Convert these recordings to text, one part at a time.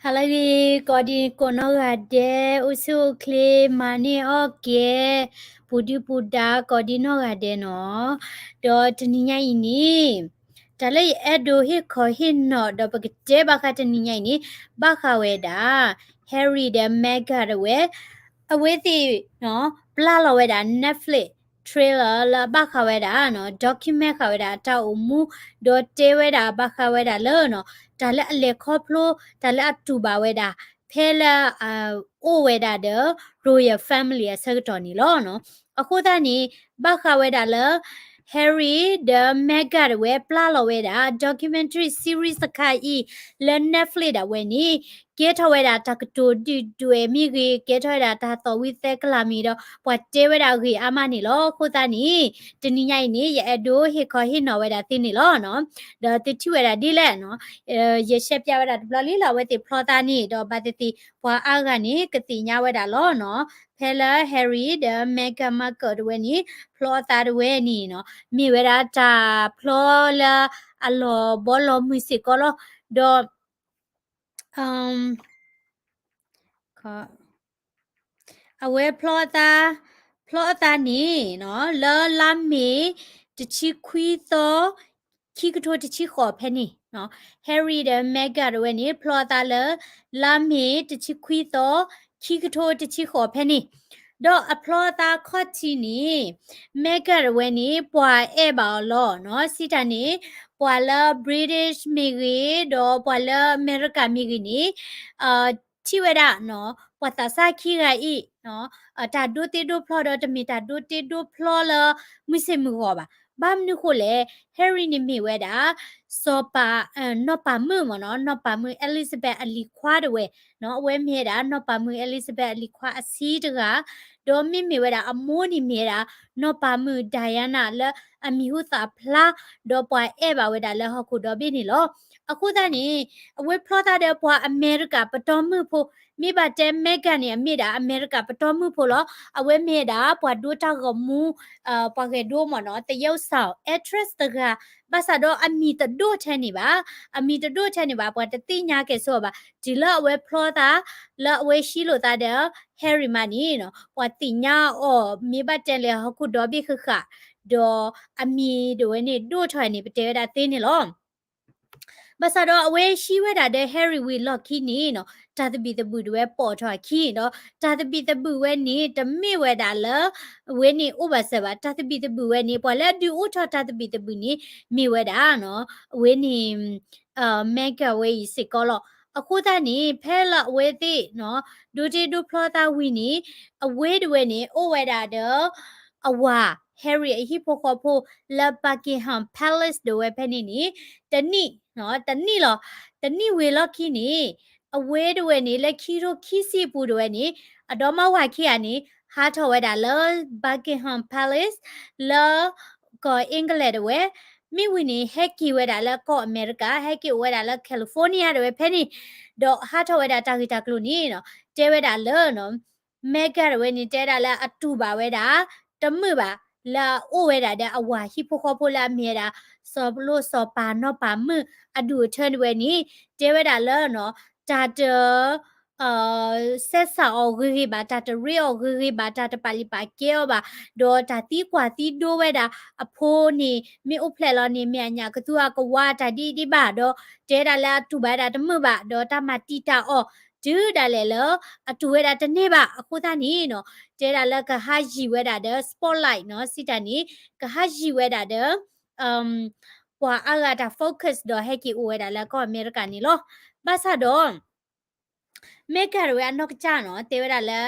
ဟါလၢအဂ့ၤ ကိးဒံကိးနီၢ်ဂၤဒဲး အိၣ်ဆူၣ်အိၣ်ချ့ မၤန့ၢ်အီၣ်ကဲ ပူၤဒုၣ်ပူၤဒါ ကိးဒံနီၢ်ဂၤဒဲးနီၤ. ဒီးတနံၤညါအံၤန့ၣ် တၢ်လၢယအဲၣ်ဒိးဟ့ၣ်ခီဟ့ၣ်နီၤ ဒီးပကတဲဘၣ်ဃးတနံၤညါအံၤန့ၣ် ဘၣ်ဃးဝဲဒၣ် Harry ဒီး Meghan တဝဲ အဝဲသ့ၣ် ပျၢ်လီၤဝဲဒၣ် Netflix trailer လၢအဘၣ်ဃးဝဲဒၣ် document ဃာ်ဝဲဒၣ်အတၢ်အိၣ်မူ ဒီးတဲဝဲဒၣ်ဘၣ်ဃးဝဲဒၣ်လၢ တၢ်လၢအလဲၤခီဖျိ တၢ်လၢအတူၢ်ဘၣ်ဝဲဒၣ် ဖဲလၢ အိၣ်ဝဲဒၣ်ဒီး royal family အဆၢကတီၢ်န့ၣ်လီၤ. အဃိသတးန့ၣ် ဘၣ်ဃးဝဲဒၣ်လၢ Harry ဒီး Meghan တဝဲ ပျၢ်လီၤဝဲဒၣ် documentary series တခါအံၤ လၢ Netflix ဒၣ်ဝဲန့ၣ် ကဲထီၣ်ဝဲဒၣ်တၢ်ကတိၤဒုၣ်ဒွဲၣ်မ့ၢ်ဂ့ၤ ကဲထီၣ်ဝဲဒၣ်တၢ်သီၣ်ဝံသဲကလၤမံၤဒီး ပှၤတဲဝဲဒၣ်ဂ့ၤအါမးန့ၣ်လီၤ. အဃိသတးန့ၣ် တနံၤညါအံၤန့ၣ် ယအဲၣ်ဒိးဟ့ၣ်ခီဟ့ၣ်နီၤဝဲဒၣ်သ့န့ၣ်လီၤ. ဒီးသုထံၣ်ဝဲဒၣ်ဒ်လဲၣ်နီၤ ယရှဲပၠးဝဲဒၣ်တဘျီလံလီၤ အဝဲသ့ၣ်ဖျီသးန့ၣ် ဒီးဘၣ်သ့ၣ်သ့ၣ် ပှၤအါဂၤန့ၣ် ကသ့ၣ်ညါဝဲဒၣ်လီၤနီၤ. ဖဲလၢ Harry ဒီး Meghan Markle တဝဲန့ၣ် ဖျီသးတဝဲန့ၣ်နီၤ မ့ၢ်ဝဲဒၣ်တၢ်ဖျီလၢအလီၤဘီလီၤမုၢ်စ့ၢ်ကီးလီၤ. ဒီး အဝဲဖျီသး ဖျီသးန့ၣ်နီၤ လၢလါမ့ၤ တဆံခွံသီ ခံကထိတဆံဃိးဖဲန့ၣ် Harry ဒီး Meghan တဝဲန့ၣ် ဖျီသးလၢ လါမ့ၤ တဆံခွံသီ ခံကထိတဆံဃိးဖဲန့ၣ် ဒီးအဖျီသးခီၣ်ထံးန့ၣ် Meghan တဝဲန့ၣ် ပှၤအဲၣ်ဘၣ်အီၤလီၤနီၤ စံးတၢ်န့ၣ် ပှၤလၢ British မ့ၢ်ဂ့ၤ ဒီးပှၤလၢအမဲရကၤမ့ၢ်ဂ့ၤန့ၣ် ထံၣ်ဝဲဒၣ်နီၤ ပှၤသးစၢ်ခံဂၤအံၤ တၢ်ဒိတ့ဒိဖျီဒီးတမ့ၢ်တၢ်ဒိတ့ဒိဖျီလၢမုၢ်ဆ့ၣ်မုၢ်ဂီၤဘၣ်. ဘၣ်မနုၤဃိလဲၣ် Harry န့ၣ်မ့ၢ်ဝဲဒၣ် စီၤပၤ နီၢ်ပၤမုၣ်မ့ၢ်နီၤ နီၢ်ပၤမုၣ် Elizabeth အလံၤခွါတဝဲ အဝဲမ့ၢ်ဝဲဒၣ် နီၢ်ပၤမုၣ် Elizabeth အလံၤခွါအဆံးတဂၤ ဒီးမ့မ့ၢ်ဝဲဒၣ်အမိၢ်န့ၣ်မ့ၢ်ဝဲဒၣ် နီၢ်ပၤမုၣ် Diana လၢအမံၤဟူသၣ်ဖျါ ဒီးပှၤအဲၣ်ဘၣ်ဝဲဒၣ်လၢဟီၣ်ခိၣ်ဒီဘ့ၣ်န့ၣ်လီၤ. အဃိသတးန့ၣ် အဝဲဖျီသးဒီးပှၤအမဲရကၤပတီၢ်မုၢ်ဖိ မ့ၢ်ဘၣ်တဲ Meghan န့ၣ် အမ့ၢ်ဒၣ်အမဲရကၤပတီၢ်မုၢ်ဖိလီၤ. အဝဲမ့ၢ်ဝဲဒၣ် ပှၤဒိတၢ်ဂီၤမူ ပှၤဂဲၤဒိမ့ၢ်နီၤ သယုတ်ဆောင် actress တဂၤ ဘၣ်ဆၣ်ဒီးအမံၤတဒိၣ်ထဲန့ၣ်ဘၣ်. အမံၤတဒိၣ်ထဲန့ၣ်ဘၣ် ပှၤတသ့ၣ်ညါကဲဆိဘၣ်. တုၤလၢအဝဲဖျီသး လၢအဝဲဟံးလိာ်သးဒီး Harry မးန့ၣ်နီၤ ပှၤသ့ၣ်ညါအီၤ မ့ၢ်ဘၣ်တဲလဲၣ်ဟီၣ်ခိၣ်ဒီဘ့ၣ်ဃၣ်ဃၣ် ဒီးအမံၤတဝဲန့ၣ်ဒိၣ်ထီၣ်န့ၣ် ပတဲဝဲဒၣ်သ့န့ၣ်လီၤ. ဘၣ်ဆၣ်ဒီးအဝဲဟံးဝဲဒၣ်ဒီး Harry ဝံၤလီၢ်ခံန့ၣ်နီၤ တၢ်သဘံၣ်သဘုၣ်တဝဲပိာ်ထီၣ်အခံဒီး တၢ်သဘံၣ်သဘုၣ်ဝဲန့ၣ် တမ့ၢ်ဝဲဒၣ်လၢ အဝဲန့ၣ်အိၣ်ဘၣ်စၢၤဘၣ်. တၢ်သဘံၣ်သဘုၣ်ဝဲန့ၣ် ပှၤလၢအဒုးအိၣ်ထီၣ်တၢ်သဘံၣ်သဘုၣ်န့ၣ် မ့ၢ်ဝဲဒၣ်နီၤ အဝဲန့ၣ် Meghan ဝဲအံၤစ့ၢ်ကီးလီၤ. အဃိသတးန့ၣ် ဖဲလၢအဝဲသ့ၣ်နီၤ ဒိတ့ဒိဖျီသးဝံၤန့ၣ် အဝဲတဝဲန့ၣ် အိၣ်ဝဲဒၣ်ဒီး အဝၤ Harry အဟံၣ်ဖိဃီဖိ လၢ Buckingham Palace ဒၣ်ဝဲဖဲန့ၣ်န့ၣ် တနံၣ် တနံၣ်လီၤ. တနံၣ်ဝံၤလီၢ်ခံန့ၣ် အဝဲတဝဲန့ၣ် လၢခံကထိခံဆံအပူၤတဝဲန့ၣ် အဒီမါဝၤခံဂၤန့ၣ် ဟးထီၣ်ဝဲဒၣ်လၢ Buckingham Palace လၢ ကီၢ် England တဝဲ မ့ၢ်ဝံၤန့ၣ် ဟဲက့ၤဝဲဒၣ်လၢကီၢ်အမဲရကၤ ဟဲက့ၤအိၣ်ဝဲဒၣ်လၢ California တဝဲဖဲန့ၣ် ဒီးဟးထီၣ်ဝဲဒၣ်တၢ်ဂ့ၢ်တၢ်ကျိၤန့ၣ်နီၤ တဲဝဲဒၣ်လၢ Meghan တဝဲန့ၣ် တဲဒၣ်လၢအတူၢ်ဘၣ်ဝဲဒၣ် တမုာ်ဘၣ် လၢအအိၣ်ဝဲဒၣ်ဒီးအဝၤဟံၣ်ဖိဃီဖိလၢအမ့ၢ်ဝဲဒၣ် စီၤလိၣ်စီၤပၤနီၢ်ပၤမုၣ်အဒူၣ်အထၢတဝဲန့ၣ် တဲဝဲဒၣ်လၢ တၢ်တ စဲးစးအီၤဂ့ၤဂ့ၤဘၣ် တၢ်တရ့အီၤဂ့ၤဂ့ၤဘၣ် တၢ်တပာ်လုၢ်ပာ်ကဲအီၤဘၣ် ဒီးတၢ်သံကွၢ်သံဒိဝဲဒၣ်အဖိန့ၣ် မ့ၢ်အိၣ်ဖျဲၣ်လီၤန့ၣ် မ့ၢ်အညၣ်ကသူအကဝါတၢ်ဒ်ဒ်ဘၣ်ဒီး တဲဒၣ်လၢအတူၢ်ဘၣ်ဝဲဒၣ်တမုာ်ဘၣ် ဒီးတၢ်မၤတံာ်တာ်အီၤ တုၤဒၣ်လဲာ်လၢ အတူၢ်ဝဲဒၣ်တန့ၢ်ဘၣ် အဃိသတးန့ၣ်နီၤ တဲဒၣ်လၢကဟးယံၤဝဲဒၣ်ဒီး spotlight နီၤ စံးတၢ်န့ၣ် ကဟးယံၤဝဲဒၣ်ဒီး ပှၤအါဂၤတၢ် focus ဒီးဟဲက့ၤအိၣ်ဝဲဒၣ်လၢကီၢ်အမဲရကၤန့ၣ်လီၤ. ဘၣ်ဆၣ်ဒီး Meghan တဝဲအနီၢ်ကစၢ်နီၤ တဲဝဲဒၣ်လၢ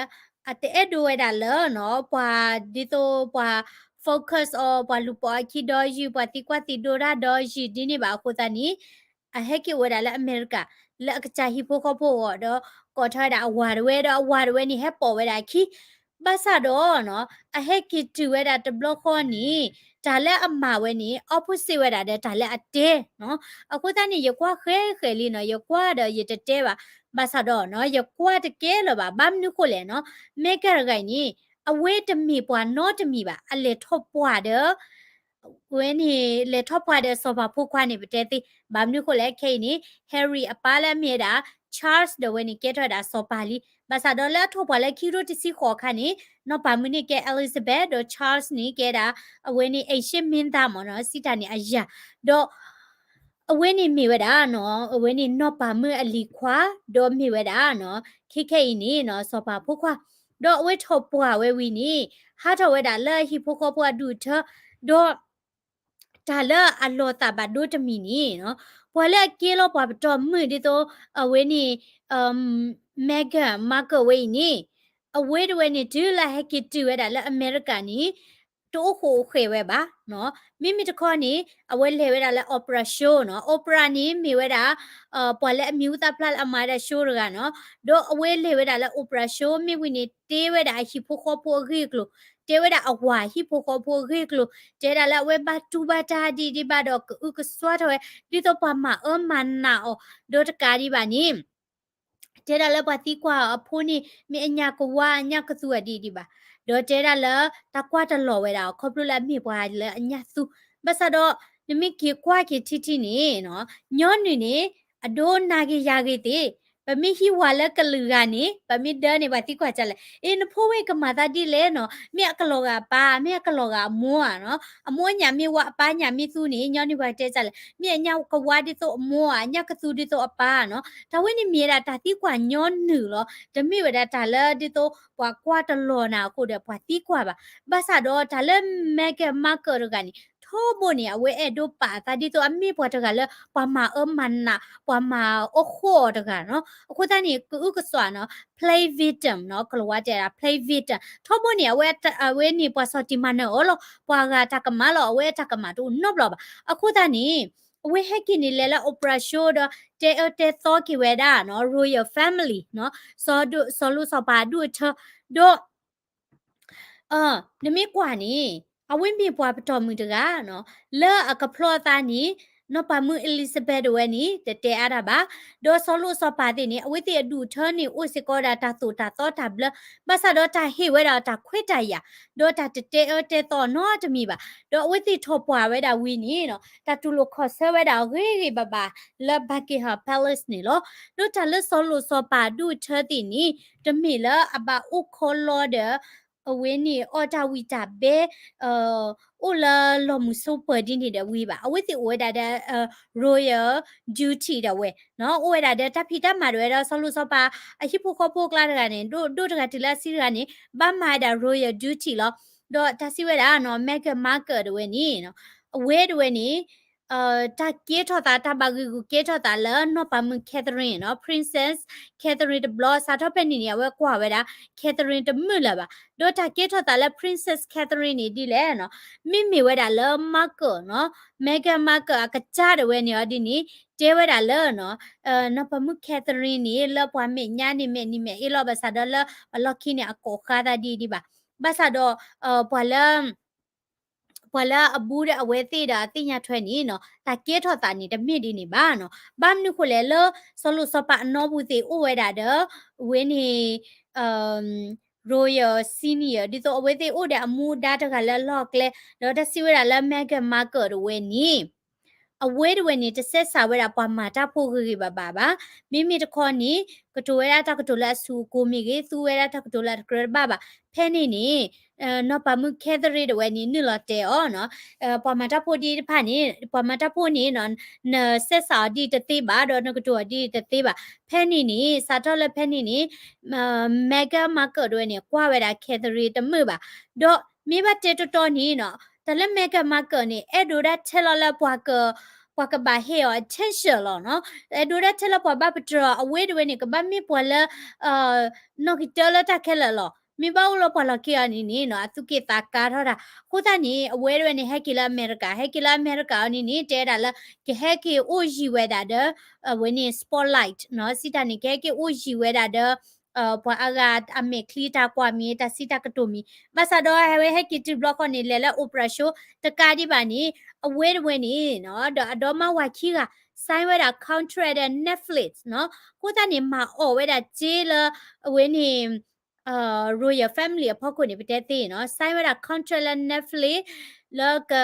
အတအဲၣ်ဒိးဝဲဒၣ်လၢနီၤ ပှၤဒ်သိးပှၤ focus အီၤ ပှၤလူၤပိာ်အခံဒီးယုၢ် ပှၤသံကွၢ်သံဒိတၢ်ဒီးယုၢ်ဒ်န့ၣ်ဘၣ်အဃိသတးန့ၣ် အဟဲက့ၤအိၣ်ဝဲဒၣ်လၢအမဲရကၤ လၢအကစၢ်ဟံၣ်ဖိဃီဖိအဂီၢ်ဒီး ကိးထီၣ်ဝဲဒၣ်အဝၤတဝဲဒီးအဝၤတဝဲန့ၣ် ဟဲပိာ်ဝဲဒၣ်အခံ ဘၣ်ဆၣ်ဒီးနီၤ အဟဲက့ၤတုၤဝဲဒၣ်တဘျီဃီန့ၣ် တၢ်လၢအမၤဝဲန့ၣ် opposite ဝဲဒၣ်ဒီးတၢ်လၢအတဲနီၤ အဃိသတးန့ၣ် ယကွၢ်ဃဲဃဲလံနီၤ ယကွၢ်ဒီးယတတဲဘၣ် ဘၣ်ဆၣ်ဒီးနီၤ ယကွၢ်တကဲလၢၤဘၣ် ဘၣ်မနုၤဃိလဲၣ်နီၤ Meghan တဂၤအံၤန့ၣ် အဝဲတမ့ၢ်ပှၤနီတမံၤဘၣ် အလဲၤထီၣ်ပှၢ်ဒီး ဝဲန့ၣ် လဲၤထီၣ်ပှၢ်ဒီးစီၤပၤဖိခွါန့ၣ် ပတဲသ့ ဘၣ်မနုၤဃိလဲၣ် ခဲအံၤန့ၣ် Harry အပၢ်လၢအမ့ၢ်ဝဲဒၣ် Charles ဒီးဝဲန့ၣ်ကဲထီၣ်ဝဲဒၣ်စီၤပၤလံ. ဘၣ်ဆၣ်ဒီးလၢအထီၣ်ပှၢ်လၢခံကထိတဆံဃိးအခါန့ၣ် နီၢ်ပၤမုၣ်န့ၣ်ကဲ Elizabeth ဒီး Charles န့ၣ်ကဲဒၣ် အဝဲန့ၣ် အိမ်ရှေ့မင်းသားမ့ၢ်နီၤ စံးတၢ်န့ၣ်အယၤ, ဒီး အဝဲန့ၣ်မ့ၢ်ဝဲဒၣ်နီၤ အဝဲန့ၣ်နီၢ်ပၤမုၣ်အလံၤခွါ, ဒီးမ့ၢ်ဝဲဒၣ်နီၤ ခဲခဲအံၤန့ၣ်နီၤ စီၤပၤဖိခွါ, ဒီးအဝဲထီၣ်ပှၢ်ဝဲဝံၤန့ၣ် ဟးထီၣ်ဝဲဒၣ်လၢအဟံၣ်ဖိဃီဖိအဒူၣ်အထၢ, ဒီး တၢ်လၢအလီၤသးဘၣ်ဒိတမံၤန့ၣ်နီၤ ပှၤလၢအကဲလီၤပှၤပတီၢ်မုၣ်ဒ်သိး အဝဲန့ၣ် Meghan Markle ဝဲအံၤန့ၣ် အဝဲတဝဲန့ၣ် တုၤလၢအဟဲက့ၤတုၤဝဲဒၣ်လၢအမဲရကၤန့ၣ် တအိၣ်ဃိးအိၣ်ဃဲးဝဲဘၣ်နီၤ. မ့မ့ၢ်တခီန့ၣ် အဝဲလဲၤဝဲဒၣ်လၢ Oprah show နီၤ. Oprah န့ၣ်မ့ၢ်ဝဲဒၣ် ပှၤလၢအမံၤဟူသၣ်ဖျါလၢအမၤဝဲဒၣ် show တဂၤနီၤ. ဒီးအဝဲလဲၤဝဲဒၣ်လၢ Oprah show မ့ၢ်ဝံၤန့ၣ် တဲဝဲဒၣ်အဟံၣ်ဖိဃီဖိအဂ့ၢ်အကျိၤ, တဲဝဲဒၣ်အဝၤဟံၣ်ဖိဃီဖိအဂ့ၢ်အကျိၤ, တဲဒၣ်လၢအဝဲဘၣ်တူၢ်ဘၣ်တၢ်ဒ်ဒ်ဘၣ်ဒီးကအုကစွါထီၣ်ဝဲ ဒ်သိးပှၤမၤအၢမၤနးအီၤ, ဒီးတကးဒံးဘၣ်န့ၣ် တဲဒၣ်လၢပှၤသံကွၢ်အီၤအဖိန့ၣ် မ့ၢ်အညၣ်ကဝါအညၣ်ကသူအဒ်ဒံးဘၣ်, ဒီးတဲဒၣ်လၢတၢ်ကွၢ်တလီၤဝဲဒၣ်အီၤ ခီဖျိလၢအမ့ၢ်ပှၤလၢအညၣ်သူ, ဘၣ်ဆၣ်ဒီး နမ့ၢ်က့ၤကွၢ်က့ၤထံထံန့ၣ်နီၤ ညီနုၢ်န့ၣ် အဒိနၤဂ့ၤယၤဂ့ၤသ့, ပမ့ၢ်ဟံးဝၤလၢကလုာ်ဂၤန့ၣ် ပမ့ၢ်ဒၢန့ၣ် ပှၤသံကွၢ်ဒ်လဲၣ်, အ့ နဖိဝဲကမၤသးဒ်လဲၣ်နီၤ, မ့ၢ်အကလီၤဂာ်အပၢ် မ့ၢ်အကလီၤဂာ်အမိၢ်ဧါနီၤ, အမိၢ်အညၣ်မ့ၢ်ဝါ အပၢ်ညၣ်မ့ၢ်သူန့ၣ် ညီနုၢ်ပှၤတဲဒ်လဲၣ်, မ့ၢ်အညၣ်ကဝါဒ်သိးအမိၢ်ဧါ အညၣ်ကသူဒ်သိးအပၢ်ဧါနီၤ, တၢ်ဝဲန့ၣ်မ့ၢ်ဝဲဒၣ်တၢ်သံကွၢ်ညီနုၢ်လီၤ, တမ့ၢ်ဝဲဒၣ်တၢ်လၢဒ်သိးပှၤကွၢ်တလီၤနၤအဃိဒီးပှၤသံကွၢ်ဘၣ်, ဘၣ်ဆၣ်ဒီးတၢ်လၢ Meghan Markle တဂၤန့ၣ် ထီဘိန့ၣ် အဝဲအဲၣ်ဒိးပာ်အသးဒ်သိးအမ့ၢ်ပှၤတဂၤလၢ ပှၤမၤအၢမၤနး ပှၤမၤအီၣ်ဃီအီၤတဂၤနီၤ, အဃိသတးန့ၣ် ကအုကစွါနီၤ play victim နီၤ ကလၤဝါတဲဒၣ် play victim ထီဘိန့ၣ် အဝဲ အဝဲန့ၣ်ပှၤစီၤတံၢ်မၤနၢၤအီၤလီၤ, ပှၤဂၤတၢ်ကမၣ်လီၤ အဝဲအတၢ်ကမၣ်တအိၣ်နီတဘျီဘၣ်, အဃိသတးန့ၣ် အဝဲဟဲက့ၤန့ၣ်လဲၤလၢ Oprah show ဒီး တဲအၢတဲသီက့ၤဝဲဒၣ်နီၤ royal family နီၤ စီၤဒိၣ် စီၤလိၣ်စီၤပၤအဒူၣ်အထၢ ဒီး နမ့ၢ်ကွၢ်န့ၣ် အဝဲမ့ၢ်ပှၤပတီၢ်မုၣ်တဂၤနီၤ လၢအကဖျီအသးန့ၣ် နီၢ်ပၤမုၣ် Elizabeth တဝဲန့ၣ် တတဲအါတၢ်ဘၣ်, ဒီးစီၤလိၣ်စီၤပၤသ့ၣ်န့ၣ် အဝဲသ့ၣ်အဒူၣ်အထၢန့ၣ် အိၣ်စ့ၢ်ကီးဒၣ်တၢ်သိၣ်တၢ်သီတၢ်ဘျၢ, ဘၣ်ဆၣ်ဒီးတၢ်ဟ့ၣ်ဝဲဒၣ်တၢ်ခွဲးတၢ်ယာ်, ဒီးတၢ်တတဲအၢတဲသီနီတမံၤဘၣ်, ဒီးအဝဲသ့ၣ်ထီၣ်ပှၢ်ဝဲဒၣ်ဝံၤန့ၣ်နီၤ တၢ်တူၢ်လိာ်ခီၣ်ဆၢဝဲဒၣ်အဂ့ၤဂ့ၤဘၣ်ဘၣ် လၢ Buckingham Palace န့ၣ်လီၤ. ဒီးတၢ်လၢစီၤလိၣ်စီၤပၤဒူၣ်အထၢသ့ၣ်န့ၣ် တမ့ၢ်လၢအဘၣ်အိၣ်ခီလီဒီး အဝဲန့ၣ်အီၣ်တၢ်ဝံၣ်တၢ်ဘဲ အိၣ်လၢလီၢ်မုာ်ဆိးပၢၤဒ်န့ၣ်ဒီးဝံၤဘၣ်, အဝဲသ့ၣ်အိၣ်ဝဲဒၣ်ဒီး royal duty ဒၣ်ဝဲ, အိၣ်ဝဲဒၣ်ဒီးတၢ်ဖံးတၢ်မၤဒၣ်ဝဲဒီး စီၤလိၣ်စီၤပၤအဟံၣ်ဖိဃီဖိအကျါတဂၤန့ၣ် ဒိၣ်ဒိၣ်တဂၤတုၤလၢအဆံးတဂၤန့ၣ် ဘၣ်မၤဝဲဒၣ် royal duty လီၤ. ဒီးတၢ်စံးဝဲဒၣ်နီၤ Meghan Markle တဝဲန့ၣ် အဝဲတဝဲန့ၣ် တၢ်ကဲထီၣ်သး တၢ်ဘၣ်ဂံာ်ဂူာ်ကဲထီၣ်သးလၢနီၢ်ပၤမုၣ် Catherine နီၤ Princess Catherine တဘျီ စးထီၣ်ဖဲန့ၣ်န့ၣ် အဝဲကွၢ်ဝဲဒၣ် Catherine တမုာ်လၢၤဘၣ်. ဒီးတၢ်ကဲထီၣ်သးလၢ Princess Catherine န့ၣ်ဒ်လဲၣ်နီၤ မ့မ့ၢ်ဝဲဒၣ်လၢ Markle နီၤ Meghan Markle အကစၢ်ဒၣ်ဝဲန့ၣ်အီၤဒ်န့ၣ် တဲဝဲဒၣ်လၢ နီၢ်ပၤမုၣ် Catherine န့ၣ် လၢပှၤမဲာ်ညါန့ၣ် မဲာ်နံၤမဲာ်အ့လီၤ ဘၣ်ဆၣ်ဒီးလၢပှၤလီၢ်ခံန့ၣ် အကိးဃါသးဒ်ဒ်ဘၣ်. ဘၣ်ဆၣ်ဒီး ပှၤလၢ ပှၤလၢအဘူးဒီးအဝဲသ့ၣ်ဒီးအသ့ၣ်ညါထွဲန့ၣ်နီၤ တၢ်ကဲထီၣ်သးန့ၣ် တမ့ၢ်ဒ်န့ၣ်ဘၣ်နီၤ. ဘၣ်မနုၤဃိလဲၣ် လၢစီၤလိၣ်စီၤပၤအနီၢ်ပူၤသ့ၣ်အိၣ်ဝဲဒၣ်ဒီး အဝဲန့ၣ် royal senior ဒ်သိးအဝဲသ့ၣ်အိၣ်ဒီးအမူဒါတဂၤလၢအလီၢ်အကျဲ ဒီးတၢ်စံးဝဲဒၣ်လၢ Meghan Markle တဝဲန့ၣ် အဝဲတဝဲန့ၣ် တစဲးစးဝဲဒၣ်ပှၤမၤတၢ်ဖိဂ့ၤဂ့ၤဘၣ်ဘၣ်ဘၣ်. မ့မ့ၢ်တခီန့ၣ် ကတိၤဝဲဒၣ်တၢ်ကတိၤလၢအဆူၣ်အကိၤမ့ၢ်ဂ့ၤ သူဝဲဒၣ်တၢ်ကတိၤလၢအတကြၢးတဘၣ်ဘၣ်. ဖဲန့ၣ်န့ၣ် နီၢ်ပၤမုၣ် Catherine တဝဲန့ၣ် နုာ်လီၤတဲအီၤနီၤ ပှၤမၤတၢ်ဖိဒ်တဖၣ်န့ၣ် ပှၤမၤတၢ်ဖိန့ၣ်နီၤ နစဲးစးအီၤဒ်တသ့ဘၣ် ဒီးနကတိၤအီၤဒ်တသ့ဘၣ်. ဖဲန့ၣ်န့ၣ် စးထီၣ်လၢဖဲန့ၣ်န့ၣ် Meghan Markle တဝဲန့ၣ် ကွၢ်ဝဲဒၣ် Catherine တမုာ်ဘၣ်. ဒီးမ့ၢ်ဘၣ်တဲတီတီန့ၣ်နီၤ တၢ်လၢ Meghan Markle န့ၣ် အဲၣ်ဒိးဒၣ်ထဲလီၤလၢပှၤက ပှၤကဘၣ်ဟ့ၣ်အီၤ attention လီၤနီၤ. အဲၣ်ဒိးဒၣ်ထဲလၢပှၤဘၣ်ပတြၢၤအီၤ အဝဲတဝဲန့ၣ် ကဘၣ်မ့ၢ်ပှၤလၢ နီၣ်ဂံၢ်တၢလၢတၢ်ခဲလၢာ်လီၤ. မ့ၢ်ဘၣ်အိၣ်လၢပှၤလီၢ်ခံအီၤန့ၣ်န့ၣ်နီၤ အသူၣ်က့ၣ်သးကါထီၣ်တၢ်. အဃိသတးန့ၣ် အဝဲတဝဲန့ၣ် ဟဲက့ၤလၢအမဲရကၤ ဟဲက့ၤလၢအမဲရကၤအီၤန့ၣ်န့ၣ် တဲဝဲဒၣ်လၢ ကဟဲက့ၤအိၣ်ယံၤဝဲဒၣ်ဒီး အဝဲန့ၣ် spotlight နီၤ စံးတၢ်န့ၣ် ကဟဲက့ၤအိၣ်ယံၤဝဲဒၣ်ဒီး ပှၤအါဂၤအမဲာ်ချံတၢ်ကွၢ်မ့ၢ် တၢ်စံးတၢ်ကတိၤမ့ၢ် ဘၣ်ဆၣ်ဒီး အဝဲဟဲက့ၤတုၤတဘျီဃီန့ၣ် လဲၤလၢ Oprah show တကးဒံးဘၣ်န့ၣ် အဝဲတဝဲန့ၣ်နီၤ ဒီးအဒီမါဝၤခံဂၤ sign ဝဲဒၣ် contract ဒီး Netflix နီၤ အဃိသတးန့ၣ် မၤအီၣ်ဝဲဒၣ်စ့လၢ အဝဲန့ၣ် royal family အဖီခိၣ်န့ၣ် ပတဲသ့နီၤ sign ဝဲဒၣ် contract လၢ Netflix လၢက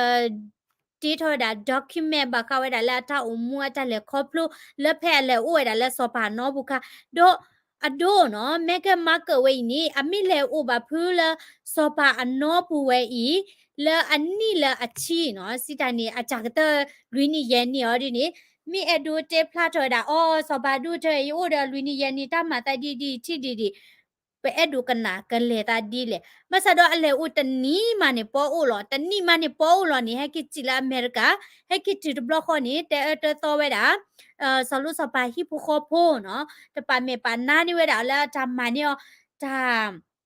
အဝဲသ့ၣ်တ့ထီၣ်ဝဲဒၣ် document ဘၣ်ဃးဝဲဒၣ်လၢအတၢ်အိၣ်မူအတၢ်လဲၤခီဖျိ လၢဖဲအလဲၤအိၣ်ဝဲဒၣ်လၢစီၤပၤအနီပူၤခါ, ဒီးအဒိနီၤ Meghan Markle ဝဲအံၤန့ၣ် အမ့ၢ်လဲၤအိၣ်ဘၣ်ဖုလၢစီၤပၤအနီပူၤဝဲအံၤ လၢအနံၣ်လၢအဆံနီၤ စံးတၢ်န့ၣ် အစှၤကတၢၢ်လွံၢ်နံၣ်ယဲၢ်နံၣ်အီၤဒ်န့ၣ် မ့ၢ်အဲၣ်ဒိးတဲဖျါထီၣ်ဝဲဒၣ် အီ စီၤပၤဒိၣ်ထၢ ယအိၣ်ဒီးလွံၢ်နံၣ်ယဲၢ်နံၣ် တၢ်မၤသးဒ်ဒ်ထံၣ်ဒ်ဒ် ပအဲၣ်ဒိးကနၣ်ကလဲၤသးဒ်လဲၣ်. ဘၣ်ဆၣ်ဒီးအလဲၤအိၣ်တနံၤမးန့ၣ် ပီအိၣ်လီၤ. တနံၤမးန့ၣ် ပီအိၣ်လီၤန့ၣ် ဟဲက့ၤစံၣ်လၢအမဲရကၤ, ဟဲက့ၤတုၤတဘျီဃီန့ၣ် တဲအၢတဲသီဝဲဒၣ် စီၤလိၣ်စီၤပၤဟံၣ်ဖိဃီဖိနီၤ, တပာ်မဲာ်ပာ်နါန့ၢ်ဝဲဒၣ်လၢအတၢ်မၤန့ၢ်အီၤ တၢ်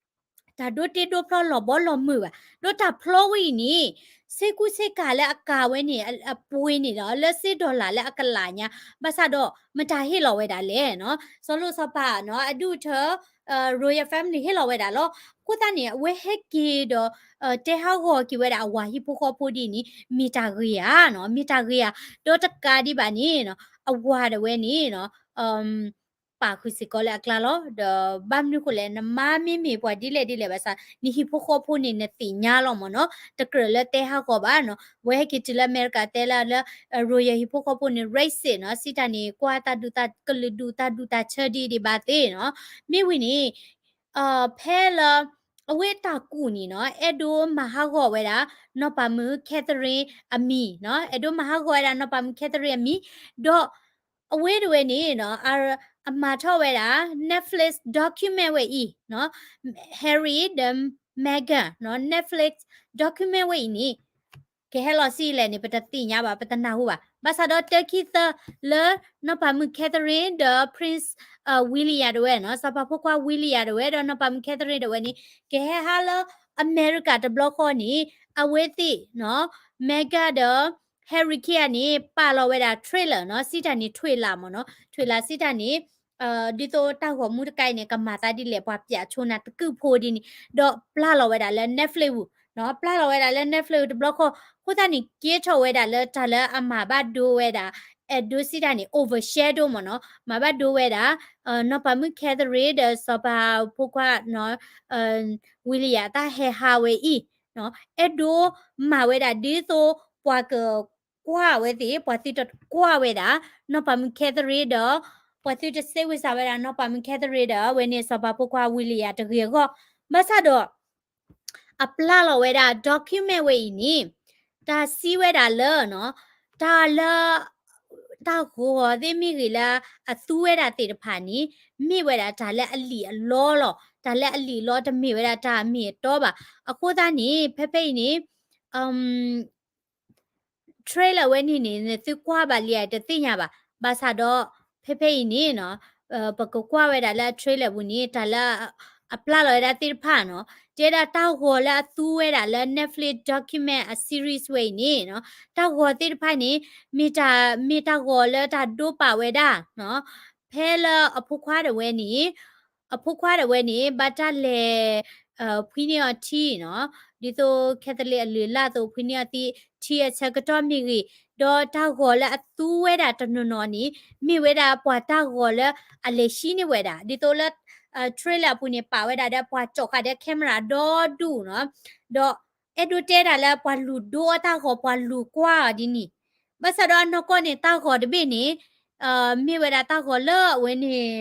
တၢ်ဒိတ့ဒိဖျီလီၤဘီလီၤမုၢ်ဘၣ်. ဒီးတၢ်ဖျီဝဲအံၤန့ၣ် ဆ့ကူဆ့ကၤလၢအကၤဝဲန့ၣ် အပှ့ၤန့ၣ်ဒီး လၢစ့ဒီလၣ်လၢအကလးညါ, ဘၣ်ဆၣ်ဒီး မတၤဟ့ၣ်လီၤဝဲဒၣ်လဲၣ်နီၤ, စီၤလိၣ်စီၤပၤနီၤ အဒူၣ်အထၢ royal family ဟ့ၣ်လီၤဝဲဒၣ်လီၤ. အဃိသတးန့ၣ် အဝဲဟဲက့ၤဒီး တဲဟးဂီၤက့ၤဝဲဒၣ်အဝၤဟံၣ်ဖိဃီဖိဒ်န့ၣ် မ့ၢ်တၢ်ဂ့ၤဧါနီၤ, မ့ၢ်တၢ်ဂ့ၤဧါ. ဒီးတကးဒံးဘၣ်န့ၣ်နီၤ အဝၤဒၣ်ဝဲန့ၣ်နီၤ ပာ်ဃုာ်စ့ၢ်ကီးလၢအကျါလီၤ. ဒီးဘၣ်မနုၤဃိလဲၣ် နမါမ့မ့ၢ်ပှၤဒ်လဲၣ်ဒ်လဲၣ်ဘၣ်ဆၣ် နဟံၣ်ဖိဃီဖိန့ၣ် နသ့ၣ်ညါလီၤမ့ၢ်နီၤ, တကြၢးလၢတဲဟးဂီၤဘၣ်နီၤ. အဝဲဟဲက့ၤတုၤလၢအမဲရကၤတဲလၢလၢ royal ဟံၣ်ဖိဃီဖိန့ၣ် racist နီၤ, စံးတၢ်န့ၣ် ကွၢ်တၢ်ဒုးတၢ်ကလုာ်ဒူၣ်တၢ်ဒူတၢ်ဆၢဒ်ဒံးဘၣ်သ့ၣ်နီၤ. မ့ၢ်ဝံၤန့ၣ် ဖဲလၢ အဝဲတၢ်ကူၣ်န့ၣ်နီၤ အဲၣ်ဒိးမၤဟးဂီၤဝဲဒၣ် နီၢ်ပၤမုၣ် Catherine အမံၤနီၤ, အဲၣ်ဒိးမၤဟးဂီၤဝဲဒၣ် နီၢ်ပၤမုၣ် Catherine အမံၤ, ဒီး အဝဲတဝဲန့ၣ်နီၤ အ အမၤထီၣ်ဝဲဒၣ် Netflix document ဝဲအံၤနီၤ, Harry ဒီး Meghan နီၤ Netflix document ဝဲအံၤန့ၣ် ကဟဲလီၤဆံးလဲၣ်န့ၣ် ပတသ့ၣ်ညါဘၣ် ပတနၢ်ဟူဘၣ်. ဘၣ်ဆၣ်ဒီးတၢခံသၢလၢ နီၢ်ပၤမုၣ် Catherine ဒီး Prince William တဝဲနီၤ, စီၤပၤဖိခွါ William တဝဲ ဒီးနီၢ်ပၤမုၣ် Catherine တဝဲန့ၣ် ကဟဲဟးလၢအမဲရကၤတဘျီဃီန့ၣ် အဝဲသ့ၣ်နီၤ Meghan ဒီး Harry ခံဂၤန့ၣ် ပာ်လီၤဝဲဒၣ် trailer နီၤ, စံးတၢ်န့ၣ် trailer မ့ၢ်နီၤ, trailer စံးတၢ်န့ၣ် ဒ်သိးတၢ်ဂီၤမူတခါအံၤန့ၣ် ကမၤသးဒ်လဲၣ် ပှၤပၠးဆိနၤတကုၢ်ဖိဒ်န့ၣ် ဒီးပျၢ်လီၤဝဲဒၣ်လၢ Netflix ပူၤနီၤ, ပျၢ်လီၤဝဲဒၣ်လၢ Netflix ပူၤတဘျီဃီ, အဃိသတးန့ၣ် ကဲထီၣ်ဝဲဒၣ်လၢတၢ်လၢအမၤဘၣ်ဒိဝဲဒၣ် အဲၣ်ဒိးစံးတၢ်န့ၣ် overshadow မ့ၢ်နီၤ, မၤဘၣ်ဒိဝဲဒၣ် နီၢ်ပၤမုၣ် Catherine ဒီးစီၤပၤဖိခွါ William အတၢ်ဟဲဟးဝဲအံၤ, အဲၣ်ဒိးမၤဝဲဒၣ်ဒ်သိးပှၤကကွၢ်ဝဲသ့ၣ်, ပှၤသုတကွၢ်ဝဲဒၣ် နီၢ်ပၤမုၣ် Catherine ဒီး ပှၤသုတစ့ဝဲစးဝဲဒၣ် နီၢ်ပၤမုၣ် Catherine ဒီး အဝဲန့ၣ်စီၤပၤဖိခွါ William တဂ့ၤအဂီၢ်, ဘၣ်ဆၣ်ဒီး အပျၢ်လီၤဝဲဒၣ် document ဝဲအံၤန့ၣ် တၢ်စံးဝဲဒၣ်လၢ တၢ်လၢ တၢ်ဂီၤသ့ၣ်မ့ၢ်ဂ့ၤလၢအသူဝဲဒၣ်သ့ၣ်တဖၣ်န့ၣ် မ့ၢ်ဝဲဒၣ်တၢ်လၢအလံာ်အလီလီၤ. တၢ်လၢအလံာ်အလီတမ့ၢ်ဝဲဒၣ်တၢ်အမ့ၢ်အတီဘၣ်. အဃိသတးန့ၣ် ဖဲဖဲအံၤန့ၣ် trailer ဝဲန့ၣ်န့ၣ် နသုကွၢ်ဘၣ်လံဧါတသ့ၣ်ညါဘၣ်. ဘၣ်ဆၣ်ဒီး ဖဲဖဲအံၤန့ၣ်နီၤ ပကကွၢ်ဝဲဒၣ်လၢအ trailer ပူၤန့ၣ် တၢ်လၢအပျၢ်လီၤဝဲဒၣ်သ့ၣ်တဖၣ်နီၤ တဲဒၣ်တၢ်ဂီၤလၢအသူဝဲဒၣ်လၢ Netflix document အ series ဝဲအံၤန့ၣ်နီၤ တၢ်ဂီၤသ့ၣ်တဖၣ်န့ၣ် မ့ၢ်တၢ် မ့ၢ်တၢ်ဂီၤလၢတၢ်ဒိပာ်ဝဲဒၣ်နီၤ ဖဲလၢအဖိခွါဒၣ်ဝဲန့ၣ် အဖိခွါဒၣ်ဝဲန့ၣ် ဘၣ်တၢ်လဲၤ ဖှံန့ၢ်အီၤထံနီၤ ဒ်သိး Catholic အလုၢ်အလၢ်အသိး ဖှံန့ၢ်အီၤသံ ထံအဆၢကတီၢ်မ့ၢ်ဂ့ၤ, ဒီးတၢ်ဂီၤလၢအသူဝဲဒၣ်တနီၤနီၤန့ၣ် မ့ၢ်ဝဲဒၣ်ပှၤတၢ်ဂီၤလၢအလဲၤဟံးန့ၢ်ဝဲဒၣ် ဒ်သိးလၢ trailer အပူၤန့ၣ် ပာ်ဝဲဒၣ်ဒီးပှၤကၠီၣ်ဃာ်ဒီး camera ဒီဒူၣ်နီၤ, ဒီးအဲၣ်ဒိးတဲဒၣ်လၢပှၤလူၤဒိအီၣ်တၢ်ဂီၤ ပှၤလူၤကွၢ်အီၤဒ်န့ၣ်, ဘၣ်ဆၣ်ဒီးအနီၢ်ကီၢ်န့ၣ် တၢ်ဂီၤတဘ့ၣ်န့ၣ် မ့ၢ်ဝဲဒၣ်တၢ်ဂီၤလၢအဝဲန့ၣ်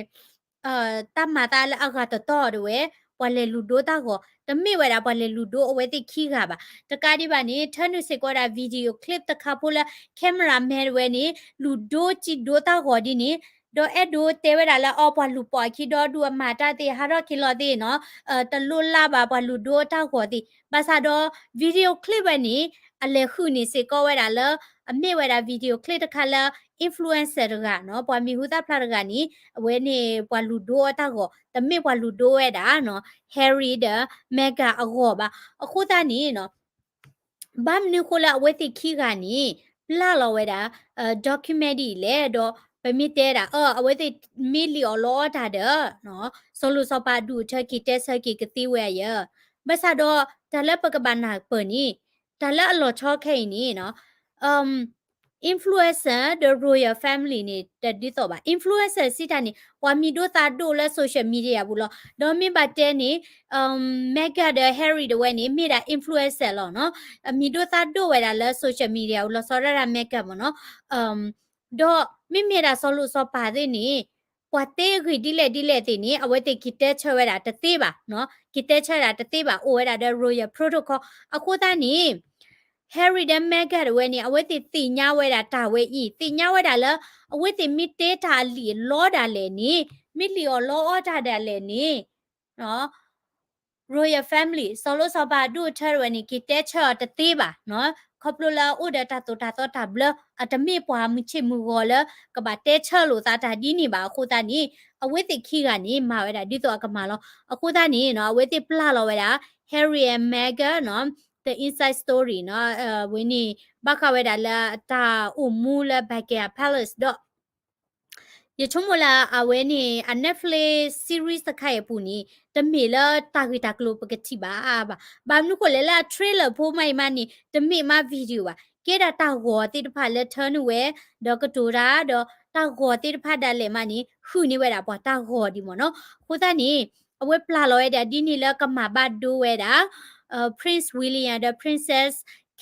တၢ်မၤသးလၢအဂၤတတီၤဒၣ်ဝဲ ပှၤလဲၤလူၤဒိတၢ်ဂီၤ တမ့ၢ်ဝဲဒၣ်ပှၤလဲၤလူၤဒိအဝဲသ့ၣ်ခံဂၤဘၣ်. တကးဒံးဘၣ်န့ၣ် ထၢနုာ်စ့ၢ်ကီးဝဲဒၣ် video clip တခါဖိလၢ cameraman ဝဲန့ၣ် လူၤဒိစံးဒိတၢ်ဂီၤဒ်န့ၣ်, ဒီးအဲၣ်ဒိးတဲဝဲဒၣ်လၢအီၤ ပှၤလူၤပိာ်အခံဒီဒူၣ် အမၤတၢ်သ့ၣ် ဟးထီၣ်က့ၤလီၤသ့ၣ်နီၤ, တလိၣ်လၢ်ဘၣ်ပှၤလူၤဒိတၢ်ဂီၤသ့ၣ်. ဘၣ်ဆၣ်ဒီး video clip ဝဲန့ၣ် အလဲၤဃုာ်န့ၢ်စ့ၢ်ကီးဝဲဒၣ်လၢ အမ့ၢ်ဝဲဒၣ် video clip တခါလၢ influencer တဂၤနီၤ, ပှၤမံၤဟူသၣ်ဖျါတဂၤန့ၣ် အဝဲန့ၣ်ပှၤလူၤဒိအီၣ်တၢ်ဂီၤ, တမ့ၢ်ပှၤလူၤဒိဝဲဒၣ်နီၤ Harry ဒီး Meghan အဂီၤဘၣ်. အဃိသတးန့ၣ်နီၤ ဘၣ်မနုၤဃိလၢအဝဲသ့ၣ်ခံဂၤန့ၣ် ပျၢ်လီၤဝဲဒၣ် document ဒ်အံၤလဲၣ်, ဒီးပမ့ၢ်တဲဒၣ် အ အဝဲသ့ၣ်မ့ၢ်လံၣ်အီၣ်လီအီၣ်တၢ်ဒီး စီၤလိၣ်စီၤပၤဒူၣ်အထၢက့ၤတဲဆၢက့ၤကသ့ဝဲအယၢ, ဘၣ်ဆၣ်ဒီးတၢ်လၢပကဘၣ်နၢ်ပၢၢ်န့ၣ် တၢ်လၢအလီၤဆီခဲအံၤန့ၣ်နီၤ influencer ဒီး royal family န့ၣ် တဒ်သိးဘၣ်. Influencer စံးတၢ်န့ၣ် ပှၤမံၤဒိၣ်သးဒိၣ်လၢ social media ပူၤလီၤ. ဒီးမ့ၢ်ဘၣ်တဲန့ၣ် Meghan ဒီး Harry တဝဲန့ၣ် မ့ၢ်ဒၣ် influencer လီၤနီၤ. အမံၤဒိၣ်သးဒိၣ်ဝဲဒၣ်လၢ social media ပူၤ လီၤဆီဒၣ်တၢ် Meghan မ့ၢ်နီၤ. ဒီးမ့မ့ၢ်ဒၣ်စီၤလိၣ်စီၤပၤသ့ၣ်န့ၣ် ပှၤတဲဂ့ၢ်ဒ်လဲၣ်ဒ်လဲၣ်သ့ၣ်န့ၣ် အဝဲသ့ၣ်က့ၤတဲဆၢဝဲဒၣ်တသ့ဘၣ်နီၤ. က့ၤတဲဆၢဝဲဒၣ်တသ့ဘၣ်, အိၣ်ဝဲဒၣ်ဒီး royal protocol အဃိသတးန့ၣ် Harry ဒီး Meghan တဝဲန့ၣ် အဝဲသ့ၣ်သ့ၣ်ညါဝဲဒၣ်တၢ်ဝဲအံၤ, သ့ၣ်ညါဝဲဒၣ်လၢ အဝဲသ့ၣ်မ့ၢ်တဲတၢ်အလံာ်အလီဒၣ်လဲာ်န့ၣ်, မ့ၢ်လံာ်အီၣ်လီအီတၢ်ဒၣ်လဲာ်န့ၣ် royal family စီၤလိၣ်စီၤပၤဒိၣ်ထၢတဝဲန့ၣ် က့ၤတဲဆၢအီၤတသ့ဘၣ်နီၤ. ခီဖျိလၢအအိၣ်ဒီးတၢ်သိၣ်တၢ်သီတၢ်ဘျၢ, အတမ့ၢ်ပှၤမုၢ်ဆ့ၣ်မုၢ်ဂီၤလၢ ကဘၣ်တဲဆၢလိာ်သးတၢ်ဒ်န့ၣ်ဘၣ်အဃိသတးန့ၣ် အဝဲသ့ၣ်ခံဂၤန့ၣ် မၤဝဲဒၣ်ဒ်သိးအကမၤလီၤ. အဃိသတးန့ၣ်နီၤ အဝဲသ့ၣ်ပျၢ်လီၤဝဲဒၣ် Harry and Meghan နီၤ the inside story နီၤ, ဝဲန့ၣ် ဘၣ်ဃးဝဲဒၣ်လၢတၢ်အိၣ်မူလၢ Buckingham Palace ဒီး ယဆိကမိၣ်လၢအဝဲန့ၣ် အ Netflix series တခါအံၤအပူၤန့ၣ် တမ့ၢ်လၢတၢ်ဂ့ၢ်တၢ်ကျိၤပကထံၣ်ဘၣ်ဘၣ်. ဘၣ်မနုၤဃိလဲၣ်လၢအ trailer ဖိမးအံၤမးန့ၣ် တမ့ၢ်မး video ဘၣ်. ကဲဒၣ်တၢ်ဂီၤသ့ၣ်တဖၣ်လၢထၢနုာ်ဝဲ ဒီးကတိၤတၢ် ဒီးတၢ်ဂီၤသ့ၣ်တဖၣ်ဒၣ်လဲာ်မးန့ၣ် ဃုန့ၢ်ဝဲဒၣ်ပှၤတၢ်ဂီၤဒံးမ့ၢ်နီၤ. အဃိသတးန့ၣ် အဝဲပျၢ်လီၤဝဲဒၣ်ဒ်န့ၣ်လၢကမၤဘၣ်ဒိဝဲဒၣ် Prince William ဒီး Princess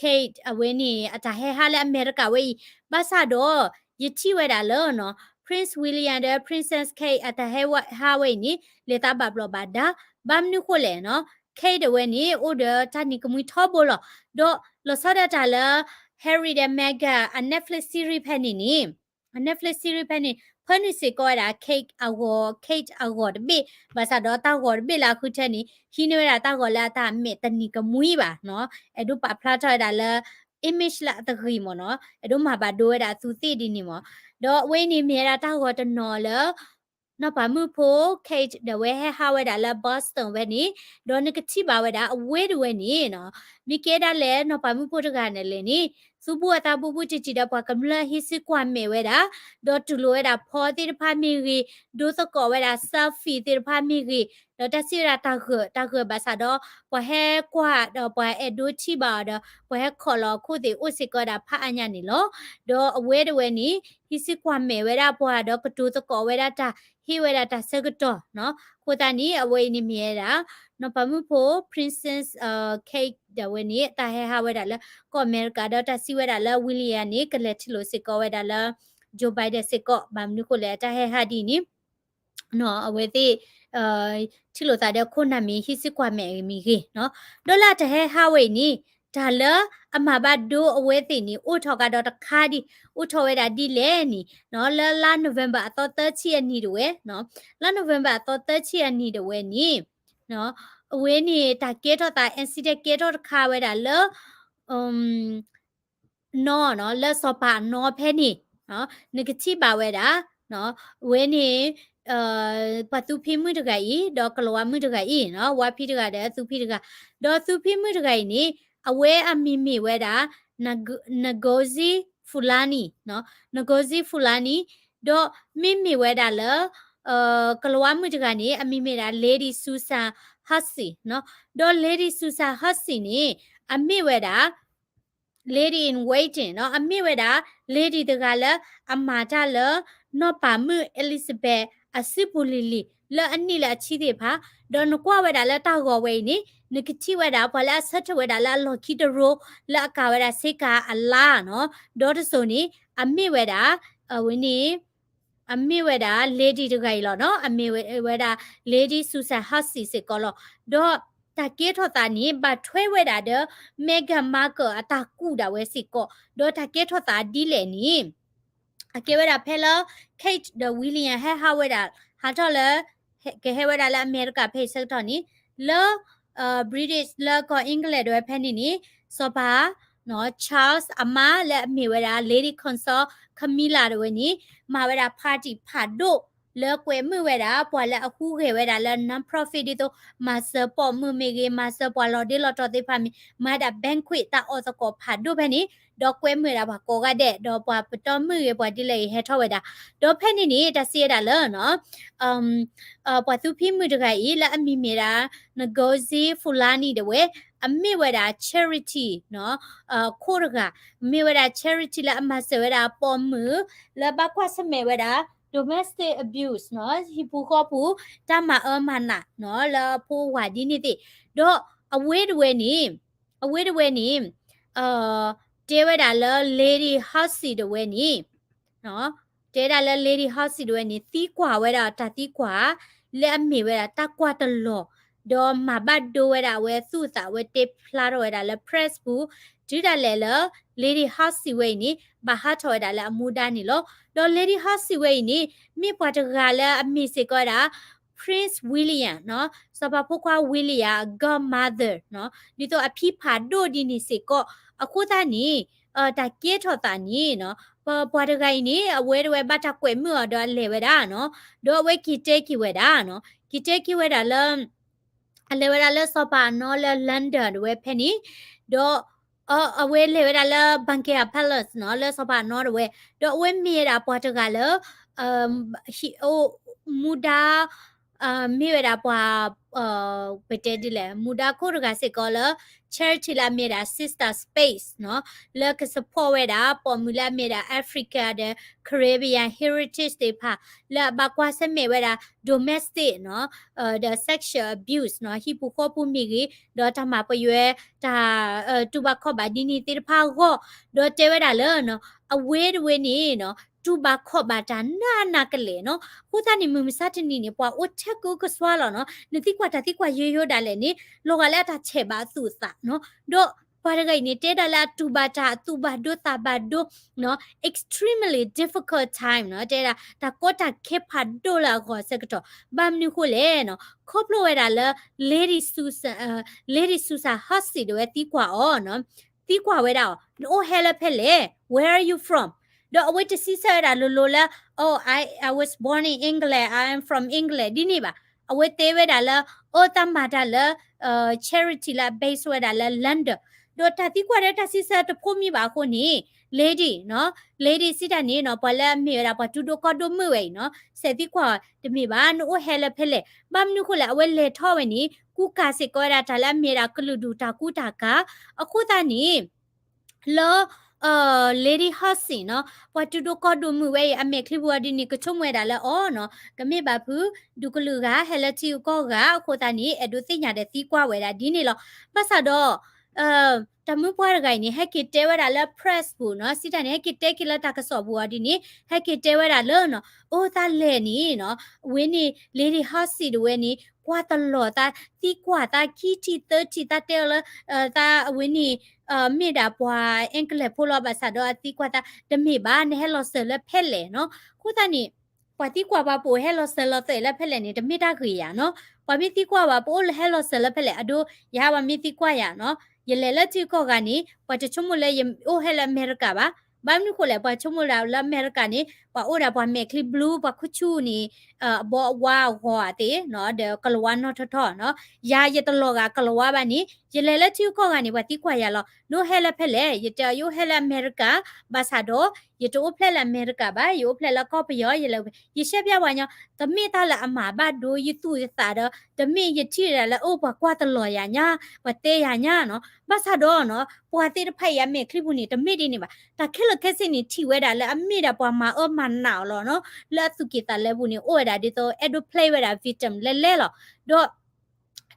Kate အဝဲန့ၣ် အတၢ်ဟဲဟးလၢအမဲရကၤဝဲအံၤ, ဘၣ်ဆၣ်ဒီး ယထံၣ်ဝဲဒၣ်လၢနီၤ Prince William ဒီး Princess Kate အတၢ်ဟဲဟးဝဲအံၤန့ၣ် လဲၤသးဘၣ်ဘျီးဘၣ်ဒါ, ဘၣ်မနုၤဃိလဲၣ်နီၤ Kate တဝဲန့ၣ် အိၣ်ဒီးတၢ်နံၤကမှံထီဘိလီၤ. ဒီးလီၤဆီဒၣ်တၢ်လၢ Harry ဒီး Meghan အ Netflix series ဖဲန့ၣ်န့ၣ် အ Netflix series ဖဲန့ၣ် ဖၢနုာ်စ့ၢ်ကီးဝဲဒၣ် Kate အဂီၤ, Kate အဂီၤတဘ့ၣ်, ဘၣ်ဆၣ်ဒီးတၢ်ဂီၤတဘ့ၣ်လၢအဃုထၢန့ၣ် ဟံးန့ၢ်ဝဲဒၣ်တၢ်ဂီၤလၢအတၢ်မဲာ်တနံၤကမှံဘၣ်နီၤ, အဲၣ်ဒိးပာ်ဖျါထီၣ်ဝဲဒၣ်လၢ image လၢအတဂ့ၤမ့ၢ်နီၤ, အဲၣ်ဒိးမၤဘၣ်ဒိဝဲဒၣ်အသူးသ့ၣ်ဒ်န့ၣ်မ့ၢ်, ဒီးအဝဲအံၤန့ၣ်မ့ၢ်ဝဲဒၣ်တၢ်ဂီၤတနီၤလၢ နီၢ်ပၤမုၣ်ဖိ Kate ဒီးဝဲဟဲဟးဝဲဒၣ်လၢ Boston ဖဲန့ၣ်, ဒီးနကထံၣ်ဘၣ်ဝဲဒၣ်အဝဲတဝဲန့ၣ်နီၤ, မ့ၢ်ကဲဒၣ်လဲၣ်နီၢ်ပၤမုၣ်ဖိတဂၤန့ၣ်လဲၣ်န့ၣ် သူဘူးအသးဘူးဘူးတံၢ်တံၢ်ဒီးပှၤကမျၢၢ်ဟံးစုကွၢ်မဲာ်ဝဲဒၣ်, ဒီးတူၢ်လိာ်ဝဲဒၣ်ဖီသ့ၣ်တဖၣ်မ့ၢ်ဂ့ၤ, ဒိသကိးဝဲဒၣ် selfie သ့ၣ်တဖၣ်မ့ၢ်ဂ့ၤ, ဒီးတၢ်စံးဝဲဒၣ်တၢ်ဂၢၢ်, တၢ်ဂၢၢ်ဘၣ်ဆၣ်ဒီး ပှၤဟဲကွၢ်ဒီးပှၤအဲၣ်ဒိးထံၣ်ဘၣ်အီၤဒီး ပှၤဟဲခိးလီၤအခိၣ်သ့ၣ်အိၣ်စ့ၢ်ကီးဝဲဒၣ်ဖးအါညါန့ၣ်လီၤ. ဒီးအဝဲတဝဲန့ၣ် ဟံးစုကွၢ်မဲာ်ဝဲဒၣ်ပှၤဒီးကတိၤသကိးဝဲဒၣ်တၢ်, ဟ့ၣ်ဝဲဒၣ်တၢ်ဆၢကတီၢ်နီၤ, အဃိသတးန့ၣ် အဝဲအံၤန့ၣ်မ့ၢ်ဝဲဒၣ် နီၢ်ပၤမုၣ်ဖိ Princess Kate ဒၣ်ဝဲန့ၣ် တၢ်ဟဲဟးဝဲဒၣ်လၢကီၢ်အမဲရကၤ ဒီးတၢ်စံးဝဲဒၣ်လၢ William န့ၣ် ကလဲၤထံၣ်လိာ်စ့ၢ်ကီးဝဲဒၣ်လၢ Joe Biden စ့ၢ်ကီး, ဘၣ်မနုၤဃိလဲၣ် တၢ်ဟဲဟးဒ်အံၤန့ၣ် အဝဲသ့ၣ် ထံၣ်လိာ်သးဒီးခိၣ်နၢ်မ့ၢ်ဂ့ၤ ဟံးစုကွၢ်မဲာ်မ့ၢ်ဂ့ၤနီၤ, ဒီးလၢအတၢ်ဟဲဟးဝဲအံၤန့ၣ် တၢ်လၢအမၤဘၣ်ဒိအဝဲသ့ၣ်န့ၣ် အိၣ်ထီၣ်ကဒီးတခါဒံး, အိၣ်ထီၣ်ဝဲဒၣ်ဒ်လဲၣ်န့ၣ် လၢလါ November အသီသၢဆံအနံၤတဝဲ, လါ November အသီသၢဆံအနံၤတဝဲန့ၣ် အဝဲန့ၣ် တၢ်ကဲထီၣ်သး incident ကဲထီၣ်တခါဝဲဒၣ်လၢ နီၤနီၤ လၢစီၤပၤအနီၤဖဲန့ၣ် နကထံၣ်ဘၣ်ဝဲဒၣ် အဝဲန့ၣ် ပှၤသူဖံမုၣ်တဂၤအံၤ ဒီးကလၤဝါမုၣ်တဂၤအံၤ ဝါဖံတဂၤဒီးသူဖံတဂၤ, ဒီးသူဖံမုၣ်တဂၤအံၤန့ၣ် အဝဲအမံၤမ့ၢ်ဝဲဒၣ် Ngozi Fulani, Ngozi Fulani, ဒီးမ့မ့ၢ်ဝဲဒၣ်လၢ ကလၤဝါမုၣ်တဂၤန့ၣ် အမံၤမ့ၢ်ဒၣ် Lady Susan Hussey, ဒီး Lady Susan Hussey န့ၣ် အမ့ၢ်ဝဲဒၣ် lady in waiting နီၤ, အမ့ၢ်ဝဲဒၣ် lady တဂၤလၢအမၤတၢ်လၢ နီၢ်ပၤမုၣ် Elizabeth အစုပူၤလံၤလံၤ လၢအနံၣ်လၢအဆံသ့ၣ်တဖၣ်, ဒီးနကွၢ်ဝဲဒၣ်လၢတၢ်ဂီၤဝဲအံၤန့ၣ် နကထံၣ်ဝဲဒၣ် ပှၤလၢအဆၢထၢၣ်ဝဲဒၣ်လၢအလီၢ်ခံတရိ လၢအကၤဝဲဒၣ်ဆ့ကၤအလါနီၤ, ဒီးတစိၤန့ၣ် အမ့ၢ်ဝဲဒၣ် အဝဲန့ၣ် အမ့ၢ်ဝဲဒၣ် lady တဂၤအံၤလီၤနီၤ, အမ့ၢ်ဝဲဒၣ် Lady Susan Hussey စ့ၢ်ကီးလီၤ. ဒီးတၢ်ကဲထီၣ်သးန့ၣ် ဘၣ်ထွဲဝဲဒၣ်ဒီး Meghan Markle အတၢ်ကူၣ်ဒၣ်ဝဲစ့ၢ်ကီး, ဒီးတၢ်ကဲထီၣ်သးဒ်လဲၣ်န့ၣ် အကဲဝဲဒၣ်ဖဲလၢ Kate ဒီး William ဟဲဟးဝဲဒၣ် ဟးထီၣ်လၢ ကဟဲဝဲဒၣ်လၢအမဲရကၤဖဲအံၤဆၢကတီၢ်န့ၣ် လၢ British လၢကီၢ် England ဒၣ်ဝဲဖဲန့ၣ်န့ၣ် စီၤပၤ Charles အမါလၢအမ့ၢ်ဝဲဒၣ် Lady Consort Camilla ဒၣ်ဝဲန့ၣ် မၤဝဲဒၣ် party ဖးဒိၣ် လၢကွဲမုာ်ဝဲဒၣ် ပှၤလၢအဟူးဂဲၤဝဲဒၣ်လၢ non-profit ဒ်သိး မၤစၢၤပိာ်မုၣ်မ့ၢ်ဂ့ၤ, မၤစၢၤပှၤလီၤဒ့လီၤတီၤသ့ၣ်တဖၣ်မ့ၢ်, မၤဒၣ် banquet တၢ်အီၣ်သကိးဖးဒိၣ်ဖဲန့ၣ် ဒီးကွဲမုာ်ဝဲဒၣ်ပှၤကိးဂၤဒဲး ဒီးပှၤပတီၢ်မုၢ်ဂ့ၤ ပှၤဒ်လဲၣ်ဂ့ၤဟဲထီၣ်ဝဲဒၣ်, ဒီးဖဲန့ၣ်န့ၣ် တၢ်စံးဝဲဒၣ်လၢနီၤ ပှၤသူဖံမုၣ်တဂၤအံၤ လၢအမံၤမ့ၢ်ဒၣ် Ngozi Fulani ဒၣ်ဝဲ အမ့ၢ်ဝဲဒၣ် charity နီၤ ခိၣ်တဂၤ, မ့ၢ်ဝဲဒၣ် charity လၢအမၤစၢၤဝဲဒၣ်ပိာ်မုၣ် လၢဘၣ်ကွၢ်ဆၢၣ်မဲာ်ဝဲဒၣ် domestic abuse နီၤ ဟံၣ်ပူၤဃီပူၤ တၢ်မၤအၢမၤနးနီၤ လၢအဖိအဝၤဒ်န့ၣ်သ့ၣ်, ဒီးအဝဲတဝဲန့ၣ် အဝဲတဝဲန့ၣ် တဲဝဲဒၣ်လၢ Lady Halsey တဝဲန့ၣ် တဲဒၣ်လၢ Lady Halsey တဝဲန့ၣ် သံကွၢ်ဝဲဒၣ်တၢ်သံကွၢ် လၢအမ့ၢ်ဝဲဒၣ်တၢ်ကွၢ်တလီၤ, ဒီးမၤဘၣ်ဒိဝဲဒၣ်အဝဲသူၣ်အသး အဝဲတဲဖျါထီၣ်ဝဲဒၣ်လၢ press ပူၤ တုၤဒၣ်လဲာ်လၢ Lady Halsey ဝဲအံၤန့ၣ် ဘၣ်ဟးထီၣ်ဝဲဒၣ်လၢအမူဒါန့ၣ်လီၤ. ဒီး Lady Halsey ဝဲအံၤန့ၣ် မ့ၢ်ပှၤတဂၤလၢအမ့ၢ်စ့ၢ်ကီးဝဲဒၣ် Prince William နီၤ စီၤပၤဖိခွါ William အ godmother နီၤ ဒ်သိးအဖံဖးဒိၣ်ဒ်န့ၣ်စ့ၢ်ကီး, အဃိသတးန့ၣ် တၢ်ကဲထီၣ်သးန့ၣ်နီၤ ပပှၤတဂၤအံၤန့ၣ် အဝဲတဝဲဘၣ်တၢ်ကွဲးမုာ်အီၤဒီးအလဲၤဝဲဒၣ်နီၤ, ဒီးအဝဲက့ၤတဲက့ၤဝဲဒၣ်နီၤ, က့ၤတဲက့ၤဝဲဒၣ်လၢ အလဲၤဝဲဒၣ်လၢစီၤပၤအနီၢ်လၢ London တဝဲဖဲန့ၣ်, ဒီး အဝဲလဲၤဝဲဒၣ်လၢ Buckingham Palace နီၤ လၢစီၤပၤအနီၢ်တဝဲ, ဒီးအဝဲမ့ၢ်ဝဲဒၣ်ပှၤတဂၤလၢ မူဒါ မ့ၢ်ဝဲဒၣ်ပှၤ ပတဲဒ်လဲၣ် မူဒါခိၣ်တဂၤစ့ၢ်ကီးလၢ charity လၢအမ့ၢ်ဒၣ် Sister Space နီၤ လၢက support ဝဲဒၣ် ပိာ်မုၣ်လၢအမ့ၢ်ဒၣ် Africa ဒီး Caribbean heritage သ့ၣ်တဖၣ် လၢအဘၣ်ကွၢ်ဆၢၣ်မဲာ်ဝဲဒၣ် domestic နီၤ ဒီး sexual abuse နီၤ ဟံၣ်ပူၤဃီပူၤမ့ၢ်ဂ့ၤ ဒီးတၢ်မၤပယွဲ တၢ် တူၢ်ဘၣ်ခီၣ်ဘၣ်ဒ်န့ၣ်သ့ၣ်တဖၣ်အဂီၢ်, ဒီးတဲဝဲဒၣ်လၢ အဝဲတဝဲန့ၣ်နီၤ တူၢ်ဘၣ်ခီၣ်ဘၣ်တၢ်နးနးကလဲာ်နီၤ, အဃိသတးန့ၣ် မုၢ်မဆါတနံၤန့ၣ် ပှၤအိၣ်ထဲကိကစွါလီၤနီၤ, နသံကွၢ်တၢ်သံကွၢ်ယိယိဒၣ်လဲာ်န့ၣ် လီၤဂာ်လၢအတၢ်ဆဲးဘၣ်အသူၣ်အသးနီၤ, ဒီးပှၤတဂၤအံၤန့ၣ် တဲဒၣ်လၢအတူၢ်ဘၣ်တၢ်အသူၣ်ဘၣ်ဒိသးဘၣ်ဒိနီၤ, extremely difficult time နီၤ, တဲဒၣ် တၢ်ကီတၢ်ခဲဖးဒိၣ်လၢအဂီၢ်အဆၢကတီၢ်, ဘၣ်မနုၤဃိလဲၣ်နီၤ, ခီဖျိဝဲဒၣ်လၢ Lady Susan, Lady Susan Halsey တဝဲသံကွၢ်အီၤနီၤ, သံကွၢ်ဝဲဒၣ်အီၤ နအိၣ်ဟဲလၢဖဲလဲၣ် where are you from ဒီးအဝဲတစံးဆၢဝဲဒၣ်လိၤလိၤလၢ oh I, I was born in England, I am from England ဒ်န့ၣ်ဘၣ်, အဝဲတဲဝဲဒၣ်လၢ အိၣ်သးမၤတၢ်လၢ charity လၢအ base ဝဲဒၣ်လၢ London, ဒီးတၢ်သံကွၢ်ဒီးတၢ်စံးဆၢတဖိမံၤဘၣ်အဃိန့ၣ် lady နီၤ, lady စံးတၢ်န့ၣ်နီၤ ပှၤလၢအမ့ၢ်ဝဲဒၣ်ပှၤတူၢ်ဒိၣ်ကီၢ်ဒိၣ်မုၣ်ဝဲအံၤနီၤ စဲးသံကွၢ်တမ့ၢ်ဘၣ် နအိၣ်ဟဲလၢဖဲလဲၣ်, ဘၣ်မနုၤဃိလဲၣ် အဝဲလဲၤထီၣ်ဝဲန့ၣ် ကူကၤစ့ၢ်ကီးဝဲဒၣ်တၢ်လၢအမ့ၢ်ဝဲဒၣ်ကလုာ်ဒူၣ်တၢ်ကူတၢ်ကၤ, အဃိသတးန့ၣ် လၢ Lady Halsey နီၤ ပှၤတူၢ်ဒိၣ်ကီၢ်ဒိၣ်မုၣ်ဝဲအံၤ အမဲာ်ချံပူၤအီၤဒ်န့ၣ် ကဆိကမိၣ်ဝဲဒၣ်လၢအီၤနီၤ ကမ့ၢ်ဘၣ်ဖု ဒူၣ်ကလုာ်ဂၤ ဟဲလၢထံဂုၤကီၢ်ဂၤ အဃိသတးန့ၣ် အဲၣ်ဒိးသ့ၣ်ညါဒီးသံကွၢ်ဝဲဒၣ်ဒ်န့ၣ်လီၤ. ဘၣ်ဆၣ်ဒီး တၢ်မုၣ်ပှၢ်တဂၤအံၤန့ၣ် ဟဲက့ၤတဲဝဲဒၣ်လၢ press ပူၤနီၤ စံးတၢ်န့ၣ် ဟဲက့ၤတဲက့ၤလၢတၢ်ကစီၣ်ပူၤအီၤဒ်န့ၣ် ဟဲက့ၤတဲဝဲဒၣ်လၢနီၤ အိၣ်သးလဲၣ်န့ၣ်နီၤ အဝဲန့ၣ် Lady Halsey တဝဲန့ၣ် ကွၢ်တလီၤသး သံကွၢ်သးခံထံၣ်သၢထံၣ် သးတဲအီၤလၢ သးအဝဲန့ၣ် မ့ၢ်ဒၣ်ပှၤ England ဖိလီၤ ဘၣ်ဆၣ်ဒီးအသံကွၢ်သး တမ့ၢ်ဘၣ် နဟဲလီၤစၢၤလၢဖဲလဲၣ်နီၤ အဃိသတးန့ၣ် ပှၤသံကွၢ်ပှၤပအိၣ်ဟဲလီၤစၢၤလီၤသွဲၣ်လၢဖဲလဲၣ်န့ၣ် တမ့ၢ်တၢ်ဂ့ၢ်ယၤနီၤ ပှၤမ့ၢ်သံကွၢ်ပှၤပအိၣ်ဟဲလီၤစၢၤလၢဖဲလဲၣ် အဒိ ယၤပှၤမ့ၢ်သံကွၢ်ယၤနီၤ ယလဲၤလၢထံကီၢ်ဂၤန့ၣ် ပှၤတဆိကမိၣ်လၢယအိၣ်ဟဲလၢအမဲရကၤဘၣ် ဘၣ်မနုၤဃိလဲၣ် ပှၤဆိကမိၣ်ဒၣ်လၢအမဲရကၤန့ၣ် ပှၤအိၣ်ဒၣ်ပှၤမဲာ်ချံ blue ပှၤခူၣ်ဆူၣ်န့ၣ် အဘီအဝါအဂီၤအသ့ၣ်နီၤ ဒီးကလၤဝါနီၢ်ထီၣ်ထီၣ်နီၤ ယၤယတလီၤဂာ်ကလၤဝါဘၣ်န့ၣ် ယလဲၤလၢထံကီၢ်ဂၤန့ၣ် ပှၤသံကွၢ်ယၤလီၤ နအိၣ်ဟဲလၢဖဲလဲၣ် ယတဲအီၤ ယအိၣ်ဟဲလၢအမဲရကၤ ဘၣ်ဆၣ်ဒီး ယတအိၣ်ဖျဲၣ်လၢအမဲရကၤဘၣ် ယအိၣ်ဖျဲၣ်လၢကီၢ်ပယီၤ ယလဲၤ ယရှဲပျဲဝဲညီ တမ့ၢ်တၢ်လၢအမၤဘၣ်ဒိယသူၣ်ယသးဒီး တမ့ၢ်ယထံၣ်ဒၣ်လၢအိၣ်ပှၤကွၢ်တလီၤယၤညါ ပှၤတဲယၤညါနီၤ ဘၣ်ဆၣ်ဒီးနီၤ ပှၤသ့ၣ်တဖၣ်အံၤအမဲာ်ချံပူၤန့ၣ် တမ့ၢ်ဒ်န့ၣ်ဘၣ် တၢ်ခဲလၢာ်ခဲဆ့န့ၣ် ထံၣ်ဝဲဒၣ်လၢအမ့ၢ်ဒၣ်ပှၤမၤအၢမၤနးအီၤလီၤနီၤ လၢအသူၣ်ကံၢ်သးလဲပူၤန့ၣ် အိၣ်ဝဲဒၣ်ဒ်သိး အဲၣ်ဒိး play ဝဲဒၣ် victim လဲလဲလီၤ ဒီး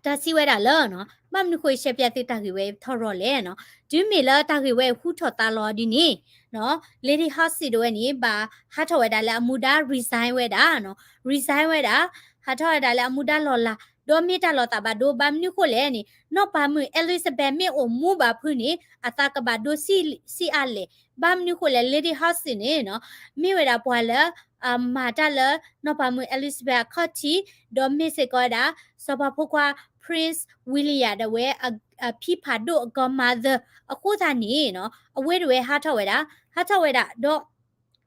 တၢ်စံးဝဲဒၣ်လၢနီၤ ဘၣ်မနုၤဃိယရှဲပျဲသုတၢ်ဂ့ၢ်ဝဲအံၤထီၣ်ရီၣ်လဲၣ်နီၤ တုၤမ့ၢ်လၢတၢ်ဂ့ၢ်ဝဲအံၤဟူထီၣ်သါလီၤဒ်န့ၣ်နီၤ Lady Halsey တဝဲန့ၣ် ဘၣ်ဟးထီၣ်ဝဲဒၣ်လၢအမူဒါ resign ဝဲဒၣ်နီၤ resign ဝဲဒၣ် ဟးထီၣ်ဝဲဒၣ်လၢအမူဒါလီၢ်လၤ ဒီးမ့ၢ်တၢ်လီၤသးဘၣ်ဒိ ဘၣ်မနုၤဃိလဲၣ်န့ၣ် နီၢ်ပၤမုၣ် Elizabeth မ့ၢ်အိၣ်မူဘၣ်ဖုန့ၣ် အသးကဘၣ်ဒိဆံးအါလဲၣ် ဘၣ်မနုၤဃိလဲၣ် Lady Halsey န့ၣ်နီၤ မ့ၢ်ဝဲဒၣ်ပှၤလၢ အမၤတၢ်လၢ နီၢ်ပၤမုၣ် Elizabeth အခီၣ်ထံး ဒီးမ့ၢ်စ့ၢ်ကီးဝဲဒၣ် စီၤပၤဖိခွါ Prince William ဒၣ်ဝဲ အဖံဖးဒိၣ်အ godmother အဃိသတးန့ၣ်နီၤ အဝဲတဝဲဟးထီၣ်ဝဲဒၣ် ဟးထီၣ်ဝဲဒၣ် ဒီး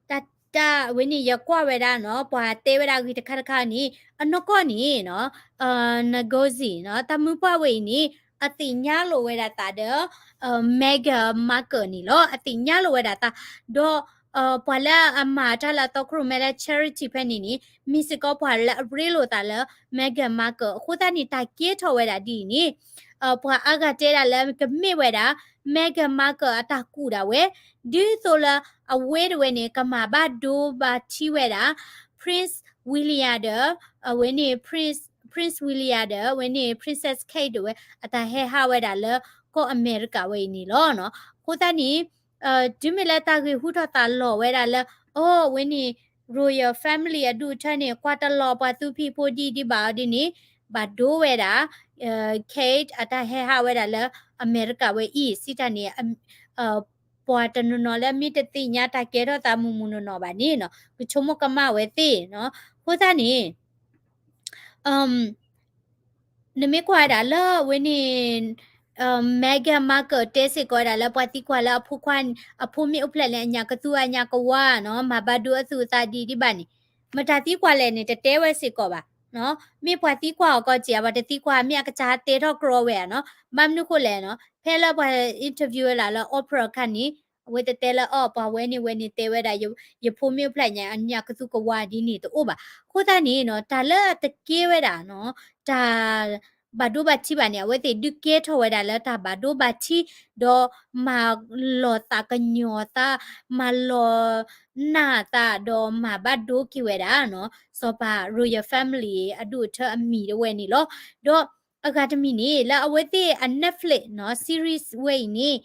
တၢ် တၢ်ဝဲန့ၣ် ယကွၢ်ဝဲဒၣ်နီၤ ပှၤတဲဝဲဒၣ်အဂ့ၢ်တခါတခါန့ၣ် အနီၢ်ကီၢ်န့ၣ်နီၤ Ngozi နီၤ တၢ်မုၣ်ပှၢ်ဝဲအံၤန့ၣ် အသ့ၣ်ညါလိာ်ဝဲဒၣ်သးဒီး Meghan Markle န့ၣ်လီၤ. အသ့ၣ်ညါလိာ်ဝဲဒၣ်သး ဒီး ပှၤလၢအမၤတၢ်လၢအသီခရိၣ်မဲလၢ charity ဖဲန့ၣ်န့ၣ် မ့ၢ်စ့ၢ်ကီးပှၤလၢအရ့လိာ်သးလၢ Meghan Markle အဃိသတးန့ၣ် တၢ်ကဲထီၣ်ဝဲဒၣ်ဒ်အံၤန့ၣ် ပှၤအါဂၤတဲဒၣ်လၢကမ့ၢ်ဝဲဒၣ် Meghan Markle အတၢ်ကူၣ်ဒၣ်ဝဲ ဒ်သိးလၢအဝဲတဝဲန့ၣ် ကမၤဘၣ်ဒိဘၣ်ထံးဝဲဒၣ် Prince William ဒီး အဝဲန့ၣ် Prince Prince William ဒီး အဝဲန့ၣ် Princess Kate တဝဲ အတၢ်ဟဲဟးဝဲဒၣ်လၢကီၢ်အမဲရကၤဝဲအံၤန့ၣ်လီၤ. အဃိသတးန့ၣ် တုၤမ့ၢ်လၢတၢ်ဂ့ၢ်ဟူထီၣ်သးလီၤဝဲဒၣ်လၢ အိ အဝဲန့ၣ် Royal Family အဒူၣ်အထၢန့ၣ် ကွၢ်တလီၤပှၤသူဖံးဖိဒ်ဒ်ဘၣ်အီၤဒ်န့ၣ် ဘၣ်ဒိဝဲဒၣ် Kate အတၢ်ဟဲဟးဝဲဒၣ်လၢအမဲရကၤဝဲအံၤ စံးတၢ်န့ၣ် ပှၤတနီၤနီၤလၢမ့ၢ်တသ့ၣ်ညါတၢ်ကဲထီၣ်သးမုၢ်မုၢ်နီၢ်နီၢ်ဘၣ်န့ၣ် ကဆိကမိၣ်ကမၣ်ဝဲသ့ၣ်နီၤ. အဃိသတးန့ၣ် နမ့ၢ်ကွၢ်ဝဲဒၣ်လၢအဝဲန့ၣ် Meghan Markle တဲစ့ၢ်ကီးဝဲဒၣ်လၢပှၤသံကွၢ်လၢအဖိခွါ အဖိမ့ၢ်အိၣ်ဖျဲၣ်လၢအညၣ်ကသူအညၣ်ကဝါနီၤ မၤဘၣ်ဒိအသူၣ်အသးဒ်ဒ်ဘၣ်န့ၣ် မတၤသံကွၢ်လဲၣ်န့ၣ် တတဲဝဲစ့ၢ်ကီးဘၣ်. မ့ၢ်ပှၤသံကွၢ်အီၤကီးက့ၤ အပှၤတသံကွၢ် မ့ၢ်အကစၢ်တဲထီၣ်ကြီဝဲဧါနီၤ. ဘၣ်မနုၤဃိလဲၣ်နီၤ ဖဲလၢပှၤ interview ဝဲဒၣ်လၢ Oprah အခါန့ၣ် အဝဲတတဲလၢအီၤ ပှၤဝဲန့ၣ်ဝဲန့ၣ်တဲဝဲဒၣ် ယဖိမ့ၢ်အိၣ်ဖျဲၣ်ညါအညၣ်ကသူကဝါဒ်န့ၣ်တအိၣ်ဘၣ်. အဃိသတးန့ၣ်နီၤ တၢ်လၢအတကဲဝဲဒၣ်နီၤ တၢ်ဘၣ်ဒိဘၣ်ထံးဘၣ်န့ၣ် အဝဲသ့ၣ်ဒုးကဲထီၣ်ဝဲဒၣ်လၢတၢ်ဘၣ်ဒိဘၣ်ထံး ဒီးမၤလီၤသးကညီၤသး မၤလီၤနာ်သး ဒီးမၤဘၣ်ဒိက့ၤဝဲဒၣ်နီၤ စီၤပၤ Royal Family အဒူၣ်အထၢအမံၤတဝဲန့ၣ်လီၤ. ဒီးအဂၤတမံၤန့ၣ် လၢအဝဲသ့ၣ်အ Netflix နီၤ series ဝဲအံၤန့ၣ်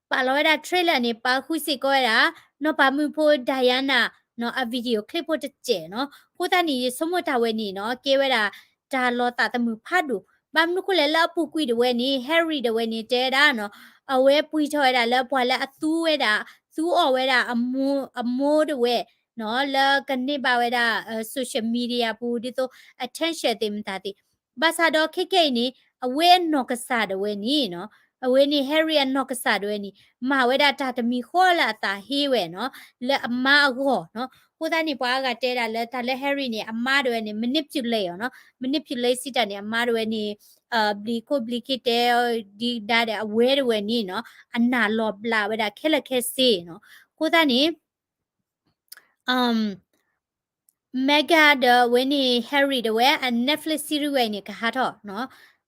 ပာ်လီၤဝဲဒၣ် trailer န့ၣ် ပာ်ဃုစ့ၢ်ကီးဝဲဒၣ် နီၢ်ပၤမုၣ်ဖိ Diana နီၤ အ video clip ဖိတစဲးနီၤ. အဃိသတးန့ၣ် ယဆိကမိၣ်တၢ်ဝဲန့ၣ်နီၤ ကဲဝဲဒၣ်တၢ်လီၤသးသမုာ်ဖးဒိၣ်. ဘၣ်မနုၤဃိလဲၣ် လၢအပူၤကွံာ်တဝဲန့ၣ် Harry တဝဲန့ၣ် တဲဝဲဒၣ်နီၤ အဝဲပှံၢ်ထီၣ်ဝဲဒၣ်လၢပှၤလၢအသူဝဲဒၣ် သူအီၣ်ဝဲဒၣ်အမိၢ် အမိၢ်တဝဲနီၤ လၢကန့ၢ်ဘၣ်ဝဲဒၣ် social media ပူၤ ဒ်သိး attention သ့ၣ်မတၤသ့ၣ် ဘၣ်ဆၣ်ဒီးခဲကနံၣ်အံၤန့ၣ် အဝဲအနီၢ်ကစၢ်ဒၣ်ဝဲန့ၣ်နီၤ, အဝဲန့ၣ် Harry အနီၢ်ကစၢ်ဒၣ်ဝဲန့ၣ် မၤဝဲဒၣ်တၢ်တမံၤဃီလၢအသးဟ့ဝဲနီၤ, လၢအမါအဂီၢ်နီၤ. အဃိသတးန့ၣ် ပှၤအါဂၤတဲဒၣ်လၢတၢ်လၢ Harry န့ၣ် အမါဒၣ်ဝဲန့ၣ် manipulate အီၤနီၤ, manipulate စံးတၢ်န့ၣ် အမါဒၣ်ဝဲန့ၣ် ဘျံးခိၣ်ဘျံးခံတဲဒ်ဒါဒီး အဝဲဒၣ်ဝဲန့ၣ်နီၤ အနာ်လီၤဘျးဝဲဒၣ်ခဲလၢာ်ခဲဆ့နီၤ. အဃိသတးန့ၣ် Meghan ဒီးအဝဲန့ၣ် Harry ဒၣ်ဝဲ အ Netflix series ဝဲအံၤန့ၣ် ကဟးထီၣ်နီၤ,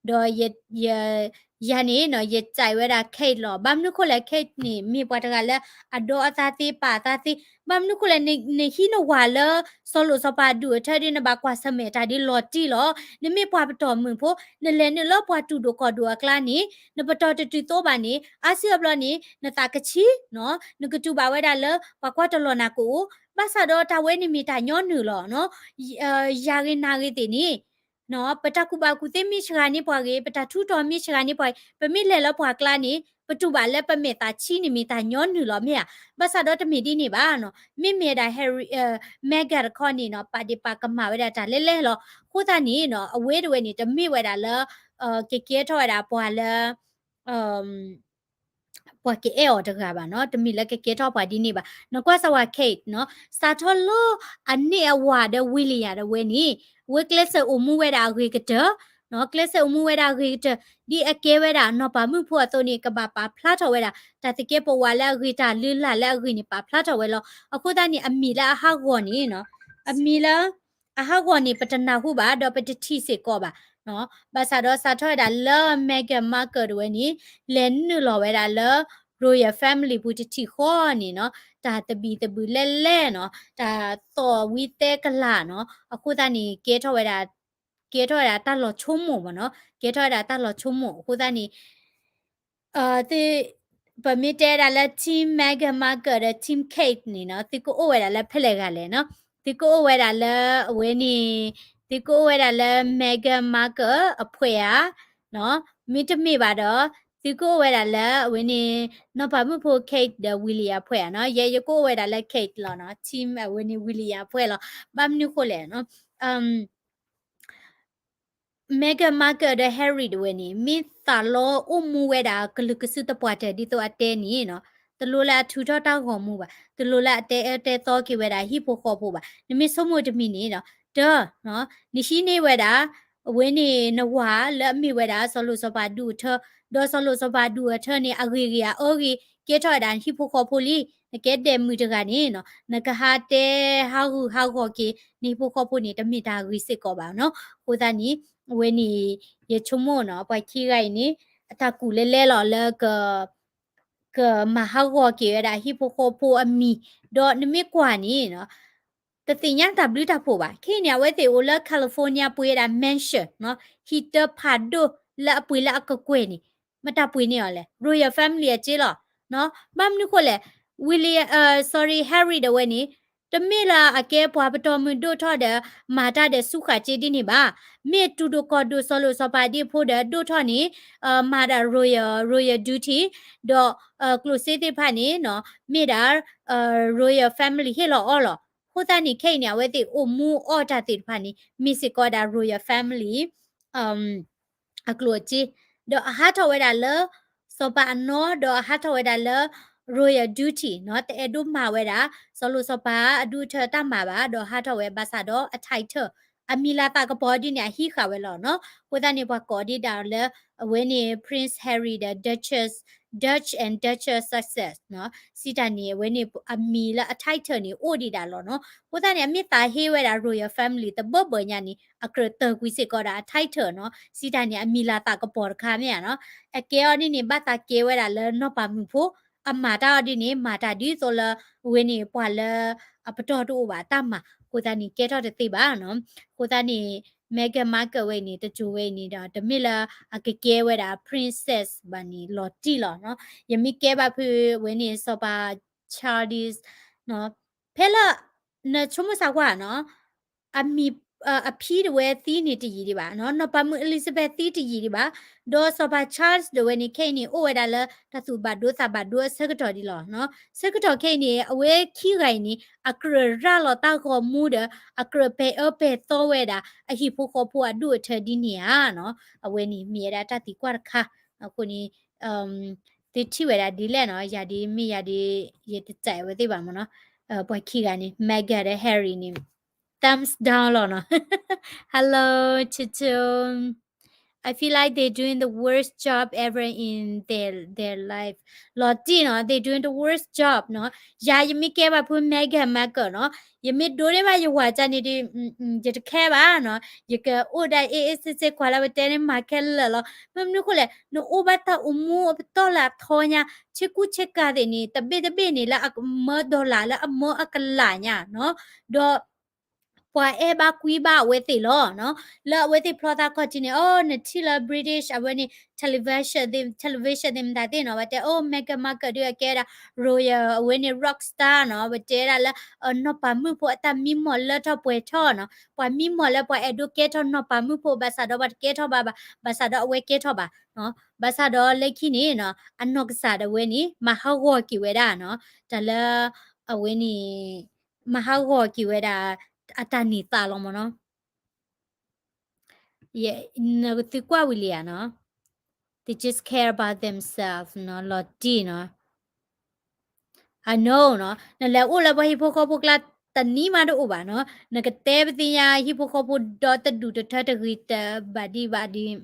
ဒီးယ ယၤန့ၣ်နီၤ ယစံးဝဲဒၣ် Kate လီၤ. ဘၣ်မနုၤဃိလဲၣ် Kate န့ၣ် မ့ၢ်ပှၤတဂၤလၢအဒီအသးသ့ ပာ်အသးသ့, ဘၣ်မနုၤဃိလဲၣ် နဟံးနဝၤလၢ စီၤလိၤစီၤပၤအဒူၣ်အထၢဒ် နဘၣ်ကွၢ်ဆၢၣ်မဲာ်တၢ်ဒ်လီၤတံၢ်လီၤ. နမ့ၢ်ပှၤပတီၢ်မုၢ်ဖိ နလဲၤနုာ်လၢပှၤတူၢ်ဒိၣ်ခီၣ်ဒိၣ်အကျါန့ၣ် နပတီၢ်တတုၤသိးဘၣ်န့ၣ် အါစုအါဘျီန့ၣ် နသးကဆံးနီၤ, နကတူၢ်ဘၣ်ဝဲဒၣ်လၢ ပှၤကွၢ်တလီၤနၤကအိၣ်, ဘၣ်ဆၣ်ဒီးတၢ်ဝဲန့ၣ်မ့ၢ်တၢ်ညီနုၢ်လီၤနီၤ. ယၤဂ့ၤနၤဂ့ၤသ့ၣ်န့ၣ် ပတၢ်ကူၣ်ဘၣ်ကူၣ်သ့မ့ၢ်စှၤန့ၢ်ပှၤဂ့ၤ, ပတၢ်ထူးတီၤမ့ၢ်စှၤန့ၢ်ပှၤဂ့ၤ, ပမ့ၢ်လဲၤလၢပှၤကျါန့ၣ် ပတူၢ်ဘၣ်လၢပမဲာ်သးဆံးန့ၣ်မ့ၢ်တၢ်ညီနုၢ်လီၤမ့ၢ်ဧါ. ဘၣ်ဆၣ်ဒီးတမ့ၢ်ဒ်န့ၣ်ဘၣ်နီၤ, မ့မ့ၢ်ဒၣ် Harry, Meghan တခီန့ၣ်နီၤ ပာ်ဒ့ၣ်ပာ်ကမၣ်ဝဲဒၣ်တၢ်လဲၣ်လဲၣ်လီၤ. အဃိသတးန့ၣ်နီၤ အဝဲဒၣ်ဝဲန့ၣ် တမ့ၢ်ဝဲဒၣ်လၢ ကကဲထီၣ်ဝဲဒၣ်ပှၤလၢ ပှၤကအဲၣ်အီၤတဂၤဘၣ်နီၤ, တမ့ၢ်လၢကကဲထီၣ်ပှၤဒ်န့ၣ်ဘၣ်. နကွၢ်စၢ်ဝဲ Kate နီၤ, စးထီၣ်လၢအန့ၢ်အဝၤဒီး William ဒၣ်ဝဲန့ၣ် အဝဲကျဲးစၢးအိၣ်မူဝဲဒၣ်အဂ့ၤကတၢၢ်နီၤ, ကျဲးစၢးအိၣ်မူဝဲဒၣ်အဂ့ၤကတၢၢ် ဒ်အကဲဝဲဒၣ်နီၢ်ပၤမုၣ်ဖိအသိးန့ၣ် ကဘၣ်ပာ်ဖျါထီၣ်ဝဲဒၣ် တၢ်သကဲးပဝးလၢအဂ့ၤတၢ်လုၢ်လၢ်လၢအဂ့ၤန့ၣ် ပာ်ဖျါထီၣ်ဝဲလီၤ. အဃိသတးန့ၣ် အမံၤလၢအဟးဂီၤန့ၣ်နီၤ, အမံၤလၢ အဟးဂီၤန့ၣ် ပတနၢ်ဟူဘၣ် ဒီးပတထံၣ်စ့ၢ်ကီးဘၣ်နီၤ. ဘၣ်ဆၣ်ဒီးစးထီၣ်ဝဲဒၣ်လၢ Meghan Markle တဝဲန့ၣ် လဲၤနုာ်လီၤဝဲဒၣ်လၢ Royal Family ပူၤတထံၣ်ဃီန့ၣ်နီၤ, တၢ်သဘံၣ်သဘုၣ်လဲၣ်လဲၣ်နီၤ, တၢ်သီၣ်ဝံသဲကလၤနီၤ, အဃိသတးန့ၣ် ကဲထီၣ်ဝဲဒၣ် ကဲထီၣ်ဝဲဒၣ်တၢ်လီၤဆိကမိၣ်ဘၣ်နီၤ, ကဲထီၣ်ဝဲဒၣ်တၢ်လီၤဆိကမိၣ် အဃိသတးန့ၣ် သု ပမ့ၢ်တဲဒၣ်လၢ Team Meghan Markle ဒီး Team Kate န့ၣ်နီၤ, သုကအိၣ်ဝဲဒၣ်လၢဖဲလဲၣ်ဂၤလဲၣ်နီၤ, သုကအိၣ်ဝဲဒၣ်လၢအဝဲန့ၣ်, သုကအိၣ်ဝဲဒၣ်လၢ Meghan Markle အဖှဲးဧါနီၤ, မ့တမ့ၢ်ဘၣ်ဒီး သုကအိၣ်ဝဲဒၣ်လၢအဝဲန့ၣ် နီၢ်ပၤမုၣ်ဖိ Kate ဒီး William အဖှဲးဧါနီၤ, ယဲယကအိၣ်ဝဲဒၣ်လၢ Kate လီၤနီၤ, Team အဝဲန့ၣ် William အဖှဲးလီၤ. ဘၣ်မနုၤဃိလဲၣ်နီၤ Meghan Markle ဒီး Harry တဝဲန့ၣ် မ့ၢ်သးလီအိၣ်မူဝဲဒၣ်ကလုာ်ကစုတပှၢ်တၢၢ်ဒ်သိးအတဲန့ၣ်နီၤ, တလိၣ်လၢအထုးထီၣ်တၢ်ဂီၤမူဘၣ်, တလိၣ်လၢအတဲအၢတဲသီက့ၤဝဲဒၣ်ဟံၣ်ဖိဃီဖိဘၣ်. နမ့ၢ်ဆိကမိၣ်တမံၤန့ၣ်နီၤ, တၢ်, နဟံးန့ၢ်ဝဲဒၣ် အဝဲန့ၣ်နဝၤလၢအမ့ၢ်ဝဲဒၣ်စီၤလိၣ်စီၤပၤဒူၣ်အထၢ, ဒီးစီၤလိၣ်စီၤပၤဒူၣ်အထၢန့ၣ် အဂ့ၤဂ့ၤအအၢဂ့ၤ ကဲထီၣ်ဝဲဒၣ်နဟံၣ်ဖိဃီဖိလံ. နကဲဒဲးမုၣ်တဂၤန့ၣ်နီၤ နကဟးတဲဟးဂူာ်ဟးဂီၤက့ၤ နဟံၣ်ဖိဃီဖိန့ၣ် တမ့ၢ်တၢ်ဂ့ၤစ့ၢ်ကီးဘၣ်နီၤ. အဃိသတးန့ၣ် အဝဲန့ၣ် ယဆိကမိၣ်နီၤ ပှၤခံဂၤအံၤန့ၣ် အတၢ်ကူၣ်လဲလဲလီၤလၢ ကမၤဟးဂီၤက့ၤဝဲဒၣ်ဟံၣ်ဖိဃီဖိအမံၤ, ဒီးနမ့ၢ်ကွၢ်န့ၣ်နီၤ တသ့ၣ်ညါတၢ်ဘျုးတၢ်ဖှိၣ်ဘၣ်. ခဲအံၤန့ၣ် အဝဲသ့ၣ်အိၣ်လၢ California ပှ့ၤဝဲဒၣ် mansion နီၤ, ဟံၣ်တဖးဒိၣ်လၢအပှ့ၤလၢအကကွဲၢ်န့ၣ် မတၤပှ့ၤန့ၢ်အီၤလဲၣ်, Royal Family အစ့လီၤ. ဘၣ်မနုၤဃိလဲၣ်, William, sorry, Harry ဒၣ်ဝဲန့ၣ် တမ့ၢ်လၢအကဲပှၤပတီၢ်မုၢ်ဒိၣ်ထီၣ်ဒီး မၤတၢ်ဒီးဆူဃာ်စ့ဒ်န့ၣ်ဘၣ်. မ့ၢ်တူၢ်ဒိၣ်ကီၢ်ဒိၣ်စီၤလိၣ်စီၤပၤဒ့ဖိဒီးဒိၣ်ထီၣ်န့ၣ် မၤဒၣ် royal, royal duty ဒီး ကျိၣ်စ့သ့ၣ်တဖၣ်န့ၣ်နီၤ မ့ၢ်ဒၣ် royal family ဟ့ၣ်လီၤအီၤလီၤ. အဃိသတးန့ၣ် ခဲအံၤန့ၣ် အဝဲသ့ၣ်အိၣ်မူအီၣ်တၢ်သ့ၣ်တဖၣ်န့ၣ် မ့ၢ်စ့ၢ်ကီးဒၣ် royal family အကျိၣ်အစ့, ဒီးအဟးထီၣ်ဝဲဒၣ်လၢ စီၤပၤအနီၢ် ဒီးအဟးထီၣ်ဝဲဒၣ်လၢ royal duty နီၤ, တအဲၣ်ဒိးမၤဝဲဒၣ် စီၤလိၣ်စီၤပၤအဒူၣ်အထၢတၢ်မၤဘၣ်, ဒီးဟးထီၣ်ဝဲဘၣ်ဆၣ်ဒီးအ title အမံၤလၤသးကပီၤဒ်န့ၣ် အဟံးဃာ်ဝဲလီၤနီၤ. အဃိသတးန့ၣ် ပှၤကိးဒံးဒၣ်လၢ အဝဲန့ၣ် Prince Harry ဒီး Duchess, Duke and Duchess Sussex နီၤ, စံးတၢ်န့ၣ် အဝဲန့ၣ်အမံၤလၢအ title န့ၣ် အိၣ်ဒံးဒၣ်လီၤနီၤ. အဃိသတးန့ၣ် အမ့ၢ်သးဟ့ဝဲဒၣ် royal family တဘၢဘၢညါန့ၣ် အကြၢးတၢၢ်ကွံာ်စ့ၢ်ကီးဒၣ်အ title နီၤ, စံးတၢ်န့ၣ် အမံၤလၤသးကပီၤတခါမ့ၢ်ဧါနီၤ. အကဲအီၤဒ်န့ၣ် ဘၣ်သးကဲဝဲဒၣ်လၢနီၢ်ပၤမုၣ်ဖိ, အမၤတၢ်အီၤဒ်န့ၣ် မၤတၢ်ဒ်သိးလၢ အဝဲန့ၣ် ပှၤလၢအပတီၢ်တအိၣ်ဘၣ်တၢ်မၤ, အဃိသတးန့ၣ် ကဲထီၣ်တသ့ဘၣ်နီၤ. အဃိသတးန့ၣ် Meghan Markle ဝဲအံၤန့ၣ် တစိၤဝဲအံၤန့ၣ်ဒီး တမ့ၢ်လၢအကကဲဝဲဒၣ် princess ဘၣ်န့ၣ် လီၤတံၢ်လီၤနီၤ. ယမ့ၢ်ကဲဘၣ်ဖုဝဲန့ၣ် စီၤပၤ Charles နီၤ, ဖဲလၢ နဆိကမိၣ်စၢ်ကွၢ်နီၤ, အမံၤ အဖံတဝဲသံန့ၣ်တယံာ်ဒံးဘၣ်နီၤ, နီၢ်ပၤမုၣ် Elizabeth သံတယံာ်ဒံးဘၣ်, ဒီးစီၤပၤ Charles ဒၣ်ဝဲန့ၣ် ခဲအံၤန့ၣ် အိၣ်ဝဲဒၣ်လၢတၢ်သူၣ်ဘၣ်ဒိသးဘၣ်ဒိအဆၢကတီၢ်ဒံးလီၤနီၤ. ဆၢကတီၢ်ခဲအံၤန့ၣ် အဝဲခံဂၤအံၤန့ၣ် အကြၢးရၤလီၤတၢ်ဂီၤမူဒီး အကြၢးပဲာ်အၢပဲာ်သီဝဲဒၣ် အဟံၣ်ဖိဃီဖိအဒူၣ်အထၢဒ်န့ၣ်ဧါနီၤ. အဝဲန့ၣ်မ့ၢ်ဝဲဒၣ်တၢ်သံကွၢ်တခါ, အဃိန့ၣ် သုထံၣ်ဝဲဒၣ်ဒ်လဲၣ်နီၤ, ယၤဒ်မ့ၢ်ယၤဒ် ယတစဲးဝဲသ့ၣ်ဘၣ်မ့ၢ်နီၤ. ပှၤခံဂၤန့ၣ် Meghan ဒီး Harry န့ၣ် thumbs down လီၤနီၤ. Hello, Chicho. I feel like they're doing the worst job ever in their, their life. လီၤတံၢ်နီၤ, they doing the worst job နီၤ. ယၤယမ့ၢ်ကဲဘၣ်ဖု Meghan Markle နီၤ, ယမ့ၢ်ဒိးန့ၢ်ဘၣ်ယဝၤကန့ၣ်ဒီး ယတခဲဘၣ်နီၤ, ယကအိၣ်ဒၣ်အ့ၣ်အ့ၣ်စ့စ့ ကွၢ်လၢပတဲန့ၣ် မၤခဲလၢာ်လီၤ. မ့ၢ်မနုၤဃိလဲၣ်, နအိၣ်ဘၣ်တၢ်အိၣ်မူအပတီၢ်လၢအထီညါ, ဆ့ကူဆ့ကၤသ့ၣ်န့ၣ် တဘ့ၣ်တဘ့ၣ်န့ၣ် လၢအမၢ dollar လၢအမၢအကလးညါနီၤ, ဒီး ပှၤအဲၣ်ဘၣ်ကွံဘၣ်အဝဲသ့ၣ်လီၤနီၤ. လၢအဝဲသ့ၣ်ဖျီသးခီၣ်ထံးန့ၣ် အိ နထံၣ်လၢ British အဝဲန့ၣ် television သ့ၣ် television သ့ၣ်မတၤသ့ၣ်နီၤ, ပတဲအိ Meghan Markle ဒုးအကဲဝဲဒၣ် royal အဝဲန့ၣ် rock star နီၤ, ပတဲဝဲဒၣ်လၢနီၢ်ပၤမုၣ်ဖိအတၢ်မံမီၢ်လၢထီၣ်ပှဲၤထီၣ်နီၤ, ပှၤမံမီၢ်လၢပှၤအဲၣ်ဒိးကဲထီၣ်နီၢ်ပၤမုၣ်ဖိ ဘၣ်ဆၣ်ဒီးပှၤတကဲထီၣ်ဘၣ်, ဘၣ်ဆၣ်ဒီးအဝဲကဲထီၣ်ဘၣ်နီၤ, ဘၣ်ဆၣ်ဒီးလၢခံန့ၣ်နီၤ အနီၢ်ကစၢ်ဒၣ်ဝဲန့ၣ် မၤဟးဂီၤက့ၤဝဲဒၣ်နီၤ, တၢ်လၢ အဝဲန့ၣ် မၤဟးဂီၤက့ၤဝဲဒၣ် အတၢ်န့ၢ်သါလီၤမ့ၢ်နီၤ. Yeah, နသုကွၢ်ဝံၤလံဧါနီၤ, they just care about themselves နီၤ, လီၤတံၢ်နီၤ. I know နီၤ, နလဲၤအိၣ်လၢပှၤဟံၣ်ဖိဃီဖိကျါ တနံၤမးတအိၣ်ဘၣ်နီၤ, နကတဲပသ့ၣ်ညါဟံၣ်ဖိဃီဖိဒီတဒူၣ်တထၢတဂ့ၤတဘၣ်ဒံးဘၣ်ဒံး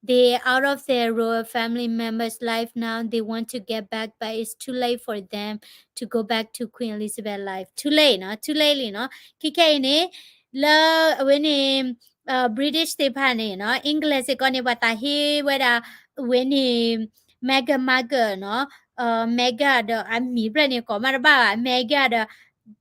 They out of their royal family members' life now. They want to get back, but it's too late for them to go back to Queen Elizabeth life. Too late နီၤ, too late လံနီၤ. ခဲခဲအံၤန့ၣ် လၢအဝဲန့ၣ် British သ့ၣ်တဖၣ်န့ၣ်နီၤ, English စ့ၢ်ကီးန့ၣ် ပှၤသးဟ့ဝဲဒၣ် အဝဲန့ၣ် Meghan Markle နီၤ, Meghan ဒီးအမံၤဖျၢၣ်န့ၣ် ကိးမးတဘၣ်ဘၣ်, Meghan ဒီး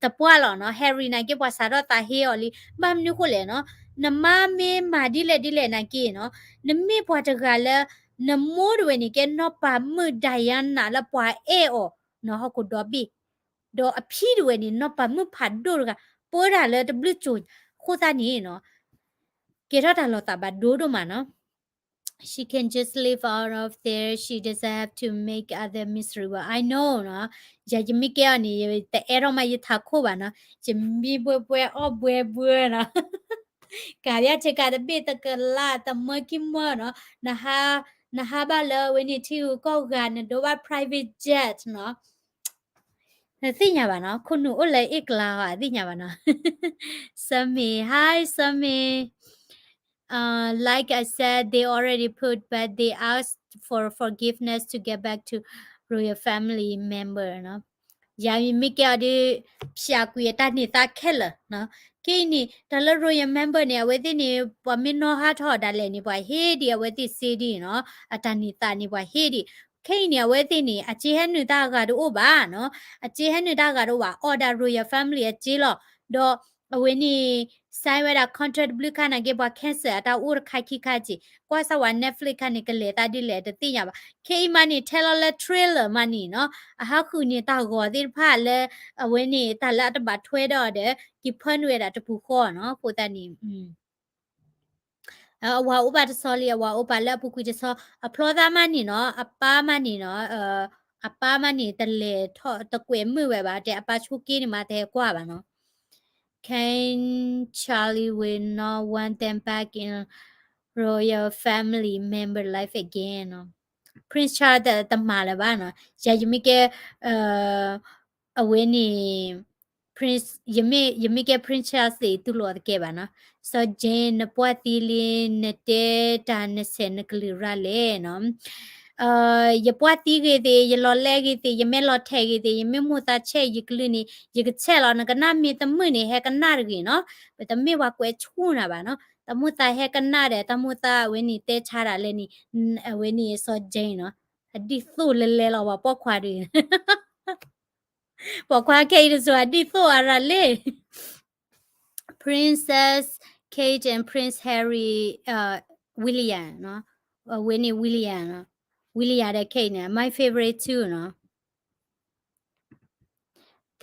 တပှၢ်လီၤနီၤ, Harry နာ်က့ ပှၤစးထီၣ်သးဟ့အီၤလံ. ဘၣ်မနုၤဃိလဲၣ်နီၤ, နမါမ့ၢ်မၤဒ်လဲၣ်ဒ်လဲၣ်နာ်က့နီၤ, နမ့ၢ်ပှၤတဂၤလၢ နမိၢ်တဝဲန့ၣ် ကဲနီၢ်ပၤမုၣ် Diana လၢပှၤအဲၣ်အီၤနီၤ ဟီၣ်ခိၣ်ဒီဘ့ၣ်, ဒီးအဖံတဝဲန့ၣ် နီၢ်ပၤမုၣ်ဖးဒိၣ်တဂၤ ပၢတၢ်လၢတဘျုးကၠိၤ, အဃိသတးန့ၣ်နီၤ ကဲထီၣ်တၢ်လီၤသးဘၣ်ဒိဒိၣ်မးနီၤ. She can just live out of there. She doesn't have to make other miserable. I know နီၤ. ယၤယမ့ၢ်ကဲအီၤန့ၣ် ယတအဲၣ်ထီၣ်မးယထးခိၣ်ဘၣ်နီၤ. ယမံဘှဲဘှဲအီၣ်ဘှဲဘှဲနီၤ. ကးယါဆ့ကၤတဘ့ၣ်တကလး တမၢခံမၢနီၤ. နဟး, နဟးဘၣ်လၢအဝဲန့ၣ်ထံဂုၤကီၢ်ဂၤ နဒိးဘၣ် private jet နီၤ. နသ့ၣ်ညါဘၣ်နီၤ, ခိၣ်နူာ်အိၣ်လၢအ့ၣ်ကျါဟီ အသ့ၣ်ညါဘၣ်နီၤ. Summer, hi Summer. like I said, they already put, but they asked for forgiveness to get back to royal family member နီၤ. ယၤမ့ၢ်ကဲအီၤဒီး ဖၠးကွံာ်အတၢ်န့ၢ်သါခဲလၢာ်နီၤ. ခဲအံၤန့ၣ် တၢ်လၢ royal member န့ၣ် အဝဲသ့ၣ်န့ၣ် ပှၤမ့ၢ်နီၣ်ဟးထီၣ်ဒၣ်လဲာ်န့ၣ် ပှၤဟ့ၣ်ဒံးအဝဲသ့ၣ်စ့ဒံးနီၤ. အတၢ်န့ၢ်သါန့ၣ် ပှၤဟ့ၣ်ဒံး. ခဲအံၤန့ၣ် အဝဲသ့ၣ်န့ၣ် အစ့ဟဲနုာ်တၢ်ဂၤတအိၣ်ဘၣ်နီၤ. အစ့ဟဲနုာ်တၢ်ဂၤတအိၣ်ဘၣ်, အီၣ်ဒၣ် royal family အစ့လီၤ. ဒီးအဝဲန့ၣ် sign ဝဲဒၣ် contract တဘျုးခါနာ်က့ ပှၤ cancel အတၢ်အိၣ်တခါခံခါက့ၤ, ကွၢ်စၢ်ဝဲ Netflix ခါန့ၣ် ကလဲၤသးဒ်လဲၣ်တသ့ၣ်ညါဘၣ်. ခဲအံၤမးန့ၣ် ထဲလီၤလၢ trailer မးန့ၣ်နီၤ, အဟးဃုာ်န့ၢ်တၢ်ဂီၤသ့ၣ်တဖၣ်လၢ အဝဲန့ၣ် တၢ်လၢအတဘၣ်ထွဲဒီးအီၤဒီး က့ၤဖၢနုာ်ဝဲဒၣ်တပူၤဃီနီၤ. အဃိသတးန့ၣ် အဝၤအိၣ်ဘၣ်တဆီလံ, အဝၤအိၣ်ပာ်လၢအပူၤကွံာ်တဆီ, အဖျီသးမးန့ၣ်နီၤ, အပၢ်မးန့ၣ်နီၤ, အပၢ်မးန့ၣ် တလဲၤထီၣ်တကွဲးမုာ်ဝဲဘၣ်, တဲအပၢ်ဆိက့န့ၣ်မး တဟဲကွၢ်ဘၣ်နီၤ. King Charlie will not want them back in royal family member life again နီၤ. Prince Charles တမၤလၢၤဘၣ်နီၤ. ယၤယမ့ၢ်ကဲ အဝဲန့ၣ် Prince ယမ့ၢ် ယမ့ၢ်ကဲ Princess သ့ၣ် တူၢ်လိာ်အီၤတကဲဘၣ်နီၤ. စီၤ Jane နပှၢ်သံလံ, နတဲတၢ်နဆဲးနကလုၢ်ရၣ်လဲၣ်နီၤ. ယပှၢ်သံဂ့ၤသ့ၣ်, ယလီၤလဲဂ့ၤသ့ၣ်, ယမ့ၢ်လီၤထဲးဂ့ၤသ့ၣ်, ယမ့ၢ်မိၢ်သးဆဲးယကလုၢ်န့ၣ် ယကဆဲးလီၤ. နကနၣ်မ့ၢ်တမုာ်န့ၣ် ဟဲကနၣ်တဂ့ၤနီၤ. ပတမ့ၢ်ပှၤကွဲးဆူၣ်နၤဘၣ်နီၤ. တၢ်မိၢ်သးဟဲကနၣ်ဒီး တၢ်မိၢ်သးအဝဲန့ၣ်တဲဆါဒၣ်လဲာ်န့ၣ်, အဝဲန့ၣ်စီၤ Jane နီၤ. အဒ်သိးလဲၤလဲၤလီၤ ပှၤပိာ်ခွါဒီး ပိာ်ခွါခဲအံၤတစိၤ အဒ်သိးအရၤလ့ၣ်. Princess Kate and Prince Harry, William နီၤ. အဝဲန့ၣ် William နီၤ. William ဒီး Kate န့ၣ် my favorite too နီၤ.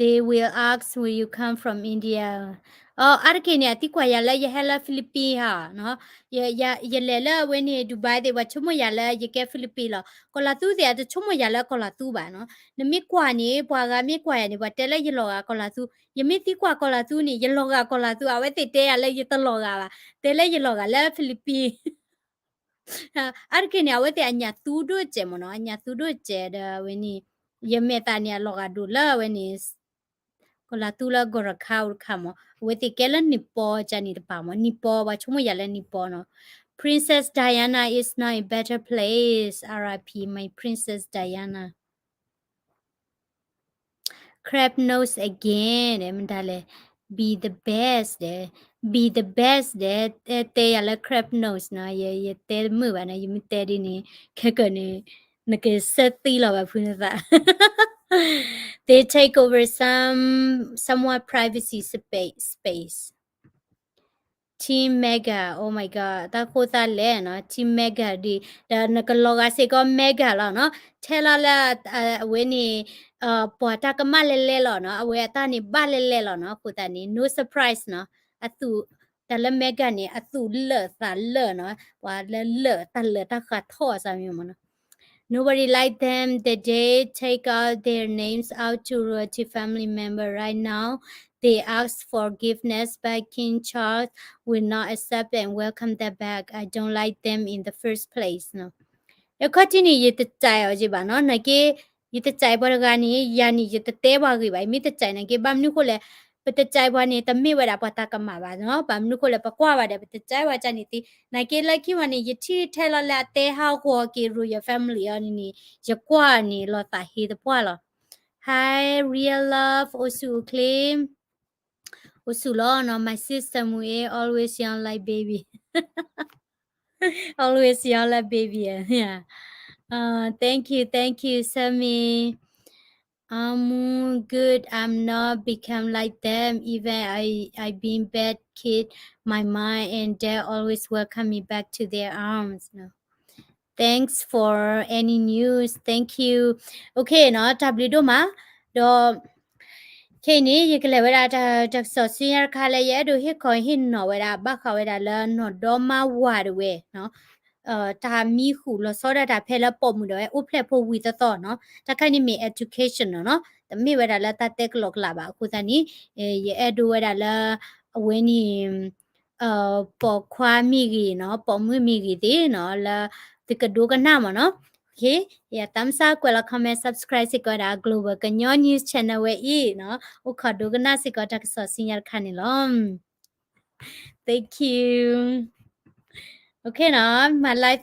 They will ask, will you come from India? အါတက့ၢ်န့ၣ် အသံကွၢ်ယၤလၢယဟဲလၢ Philippines ဧါ, ယလဲၤလၢအဝဲန့ၣ် Dubai သ့ၣ် ပှၤဆိကမိၣ်ယၤလၢယကဲ Philippines လီၤ. ကီၢ်လီၤသူသ့ၣ် အတဆိကမိၣ်ယၤလၢကီၢ်လီၤသူဘၣ်နီၤ. နမ့ၢ်ကွၢ်န့ၣ် ပှၤဂၤမ့ၢ်ကွၢ်ယၤန့ၣ် ပှၤတဲလၢယလီၤဂာ်ကီၢ်လီၤသူ, ယမ့ၢ်သံကွၢ်ကီၢ်လီၤသူန့ၣ် ယလီၤဂာ်ကီၢ်လီၤသူ, အဝဲသ့ၣ်တဲယၤလၢယတလီၤဂာ်ဘၣ်, တဲလၢယလီၤဂာ်လၢ Philippines အါတက့ၢ်န့ၣ် အဝဲသ့ၣ်အညၣ်သူဒိၣ်စဲးမ့ၢ်နီၤ, အညၣ်သူဒိၣ်စဲးဒီးအဝဲန့ၣ်, ယမဲာ်သးန့ၣ် အလီၤဂာ်ဒိၣ်လၢအဝဲန့ၣ် ကီၢ်လီၤသူလၢ Gorkha အိၣ်တခါမ့ၢ်, အဝဲသ့ၣ်ကဲလၢ Nepal ကန့ၣ်တပၤမ့ၢ်, Nepal ပှၤဆိကမိၣ်ယၤလၢ Nepal နီၤ. Princess Diana is now in better place, R I P my Princess Diana. Crab nose again ဒီး မတၤလဲၣ်, be the best ဒီး be the best ဒီး တဲယၤလၢ crab nose နီၤ, ယတဲတမုာ်ဘၣ်နီၤ, ယမ့ၢ်တဲဒ်န့ၣ် ခဲကၢၢ်န့ၣ် နကဆၢသံလီၤဘၣ်ဖုနသး They take over some someone privacy space, space. Team MAGA, oh my god, တၢ်ဃိသတးလဲၣ်နီၤ, Team MAGA ဒ်, ဒီးနကလီၤဂာ်စ့ၢ်ကီး MAGA လီၤနီၤ, ထဲလီၤလၢ အဝဲန့ၣ် ပှၤတၢ်ကမၣ်လဲၤလဲၤလီၤနီၤ, အဝဲအတၢ်န့ၣ်ဘၣ်လဲၤလဲၤလီၤနီၤ, အဃိသတးန့ၣ် no surprise နီၤ, အသူၣ်, တၢ်လၢ MAGA န့ၣ် အသူၣ်လၢာ်သးလၢာ်နီၤ, ပှၤလၢလၢာ်တၢ်လၢာ်တၢ်ဃးထီၣ်အစးမ့ၢ်မ့ၢ်နီၤ. Nobody like them. The day take out their names out to royalty family member right now. They ask forgiveness, but King Charles will not accept and welcome them back. I don't like them in the first place နီၤ. အခီၣ်ထံးန့ၣ် ယတကြိုက်အီၤက့ဘၣ်နီၤ, နာ်က့ ယတကြိုက်ပှၤတဂၤန့ၣ် ယၤန့ၣ် ယတတဲပှၤဂ့ၤဘၣ်, ယမ့ၢ်တကြိုက်နာ်က့ ဘၣ်မနုၤဃိလဲၣ်, ပတကြိုက်ပှၤန့ၣ် တမ့ၢ်ဝဲဒၣ်ပှၤတၢ်ကမၣ်ဘၣ်နီၤ, ဘၣ်မနုၤဃိလဲၣ် ပကွၢ်ဘၣ်ဒီး ပတကြိုက်ပှၤကန့ၣ်သ့, နာ်က့လၢခံဝဲန့ၣ် ယထံၣ်ထဲလီၤလၢအတဲဟးဂီၤက့ၤ royal family အီၤန့ၣ်န့ၣ် ယကွၢ်န့ၣ် လီၤသးဟ့သပှၢ်လီၤ. Hi, real love, အိၣ်ဆူၣ်အိၣ်ချ့, အိၣ်ဆူၣ်လီၤနီၤ, my sister မူအ့ always young like baby, always young like baby, yeah, uh, thank you, thank you, Sammy. I'm good. I'm not become like them. Even I, I been bad kid, my mom and dad always welcome me back to their arms. No. Thanks for any news. Thank you. Okay နီၤ, တၢ်ဘျုးဒိၣ်မး, ဒီး ခဲအံၤန့ၣ် ယကလဲၤဝဲဒၣ်တၢ်ကစီၣ်ဆူညါတခါလၢ ယအဲၣ်ဒိးဟ့ၣ်ခီဟ့ၣ်နီၤဝဲဒၣ် ဘၣ်ဃးဝဲဒၣ်လၢနီၢ်ဒီမါဝၤတဝဲနီၤ, တၢ်မံဃုာ်လီၤဆီဒၣ်တၢ်ဖဲလၢပိာ်မုၣ်ဒၣ်ဝဲ အိၣ်ဖျဲၣ်ဖိဝံၤသီသီနီၤ, တၢ်ခါန့ၣ်မ့ၢ် education နီၤ, တမ့ၢ်ဝဲဒၣ်လၢတၢ်တဲကလီကလးဘၣ်, အဃိသတးန့ၣ် ယအဲၣ်ဒိးဝဲဒၣ်လၢ အဝဲန့ၣ် ပိာ်ခွါမ့ၢ်ဂ့ၤနီၤ, ပိာ်မုၣ်မ့ၢ်ဂ့ၤသ့ၣ်နီၤ, လၢသုကဒိကနၣ်မ့ၢ်နီၤ. Okay, ယသးမုၢ်ဆါကွဲးလီၤ comment subscribe စ့ၢ်ကီးဝဲဒၣ် Global ကညီ News Channel ဝဲအံၤနီၤ, အိၣ်ခိးဒိကနၣ်စ့ၢ်ကီးတၢ်ကစီၣ်ဆူညါတခါန့ၣ်လီၤ. Thank you. နီၤ, မၤ live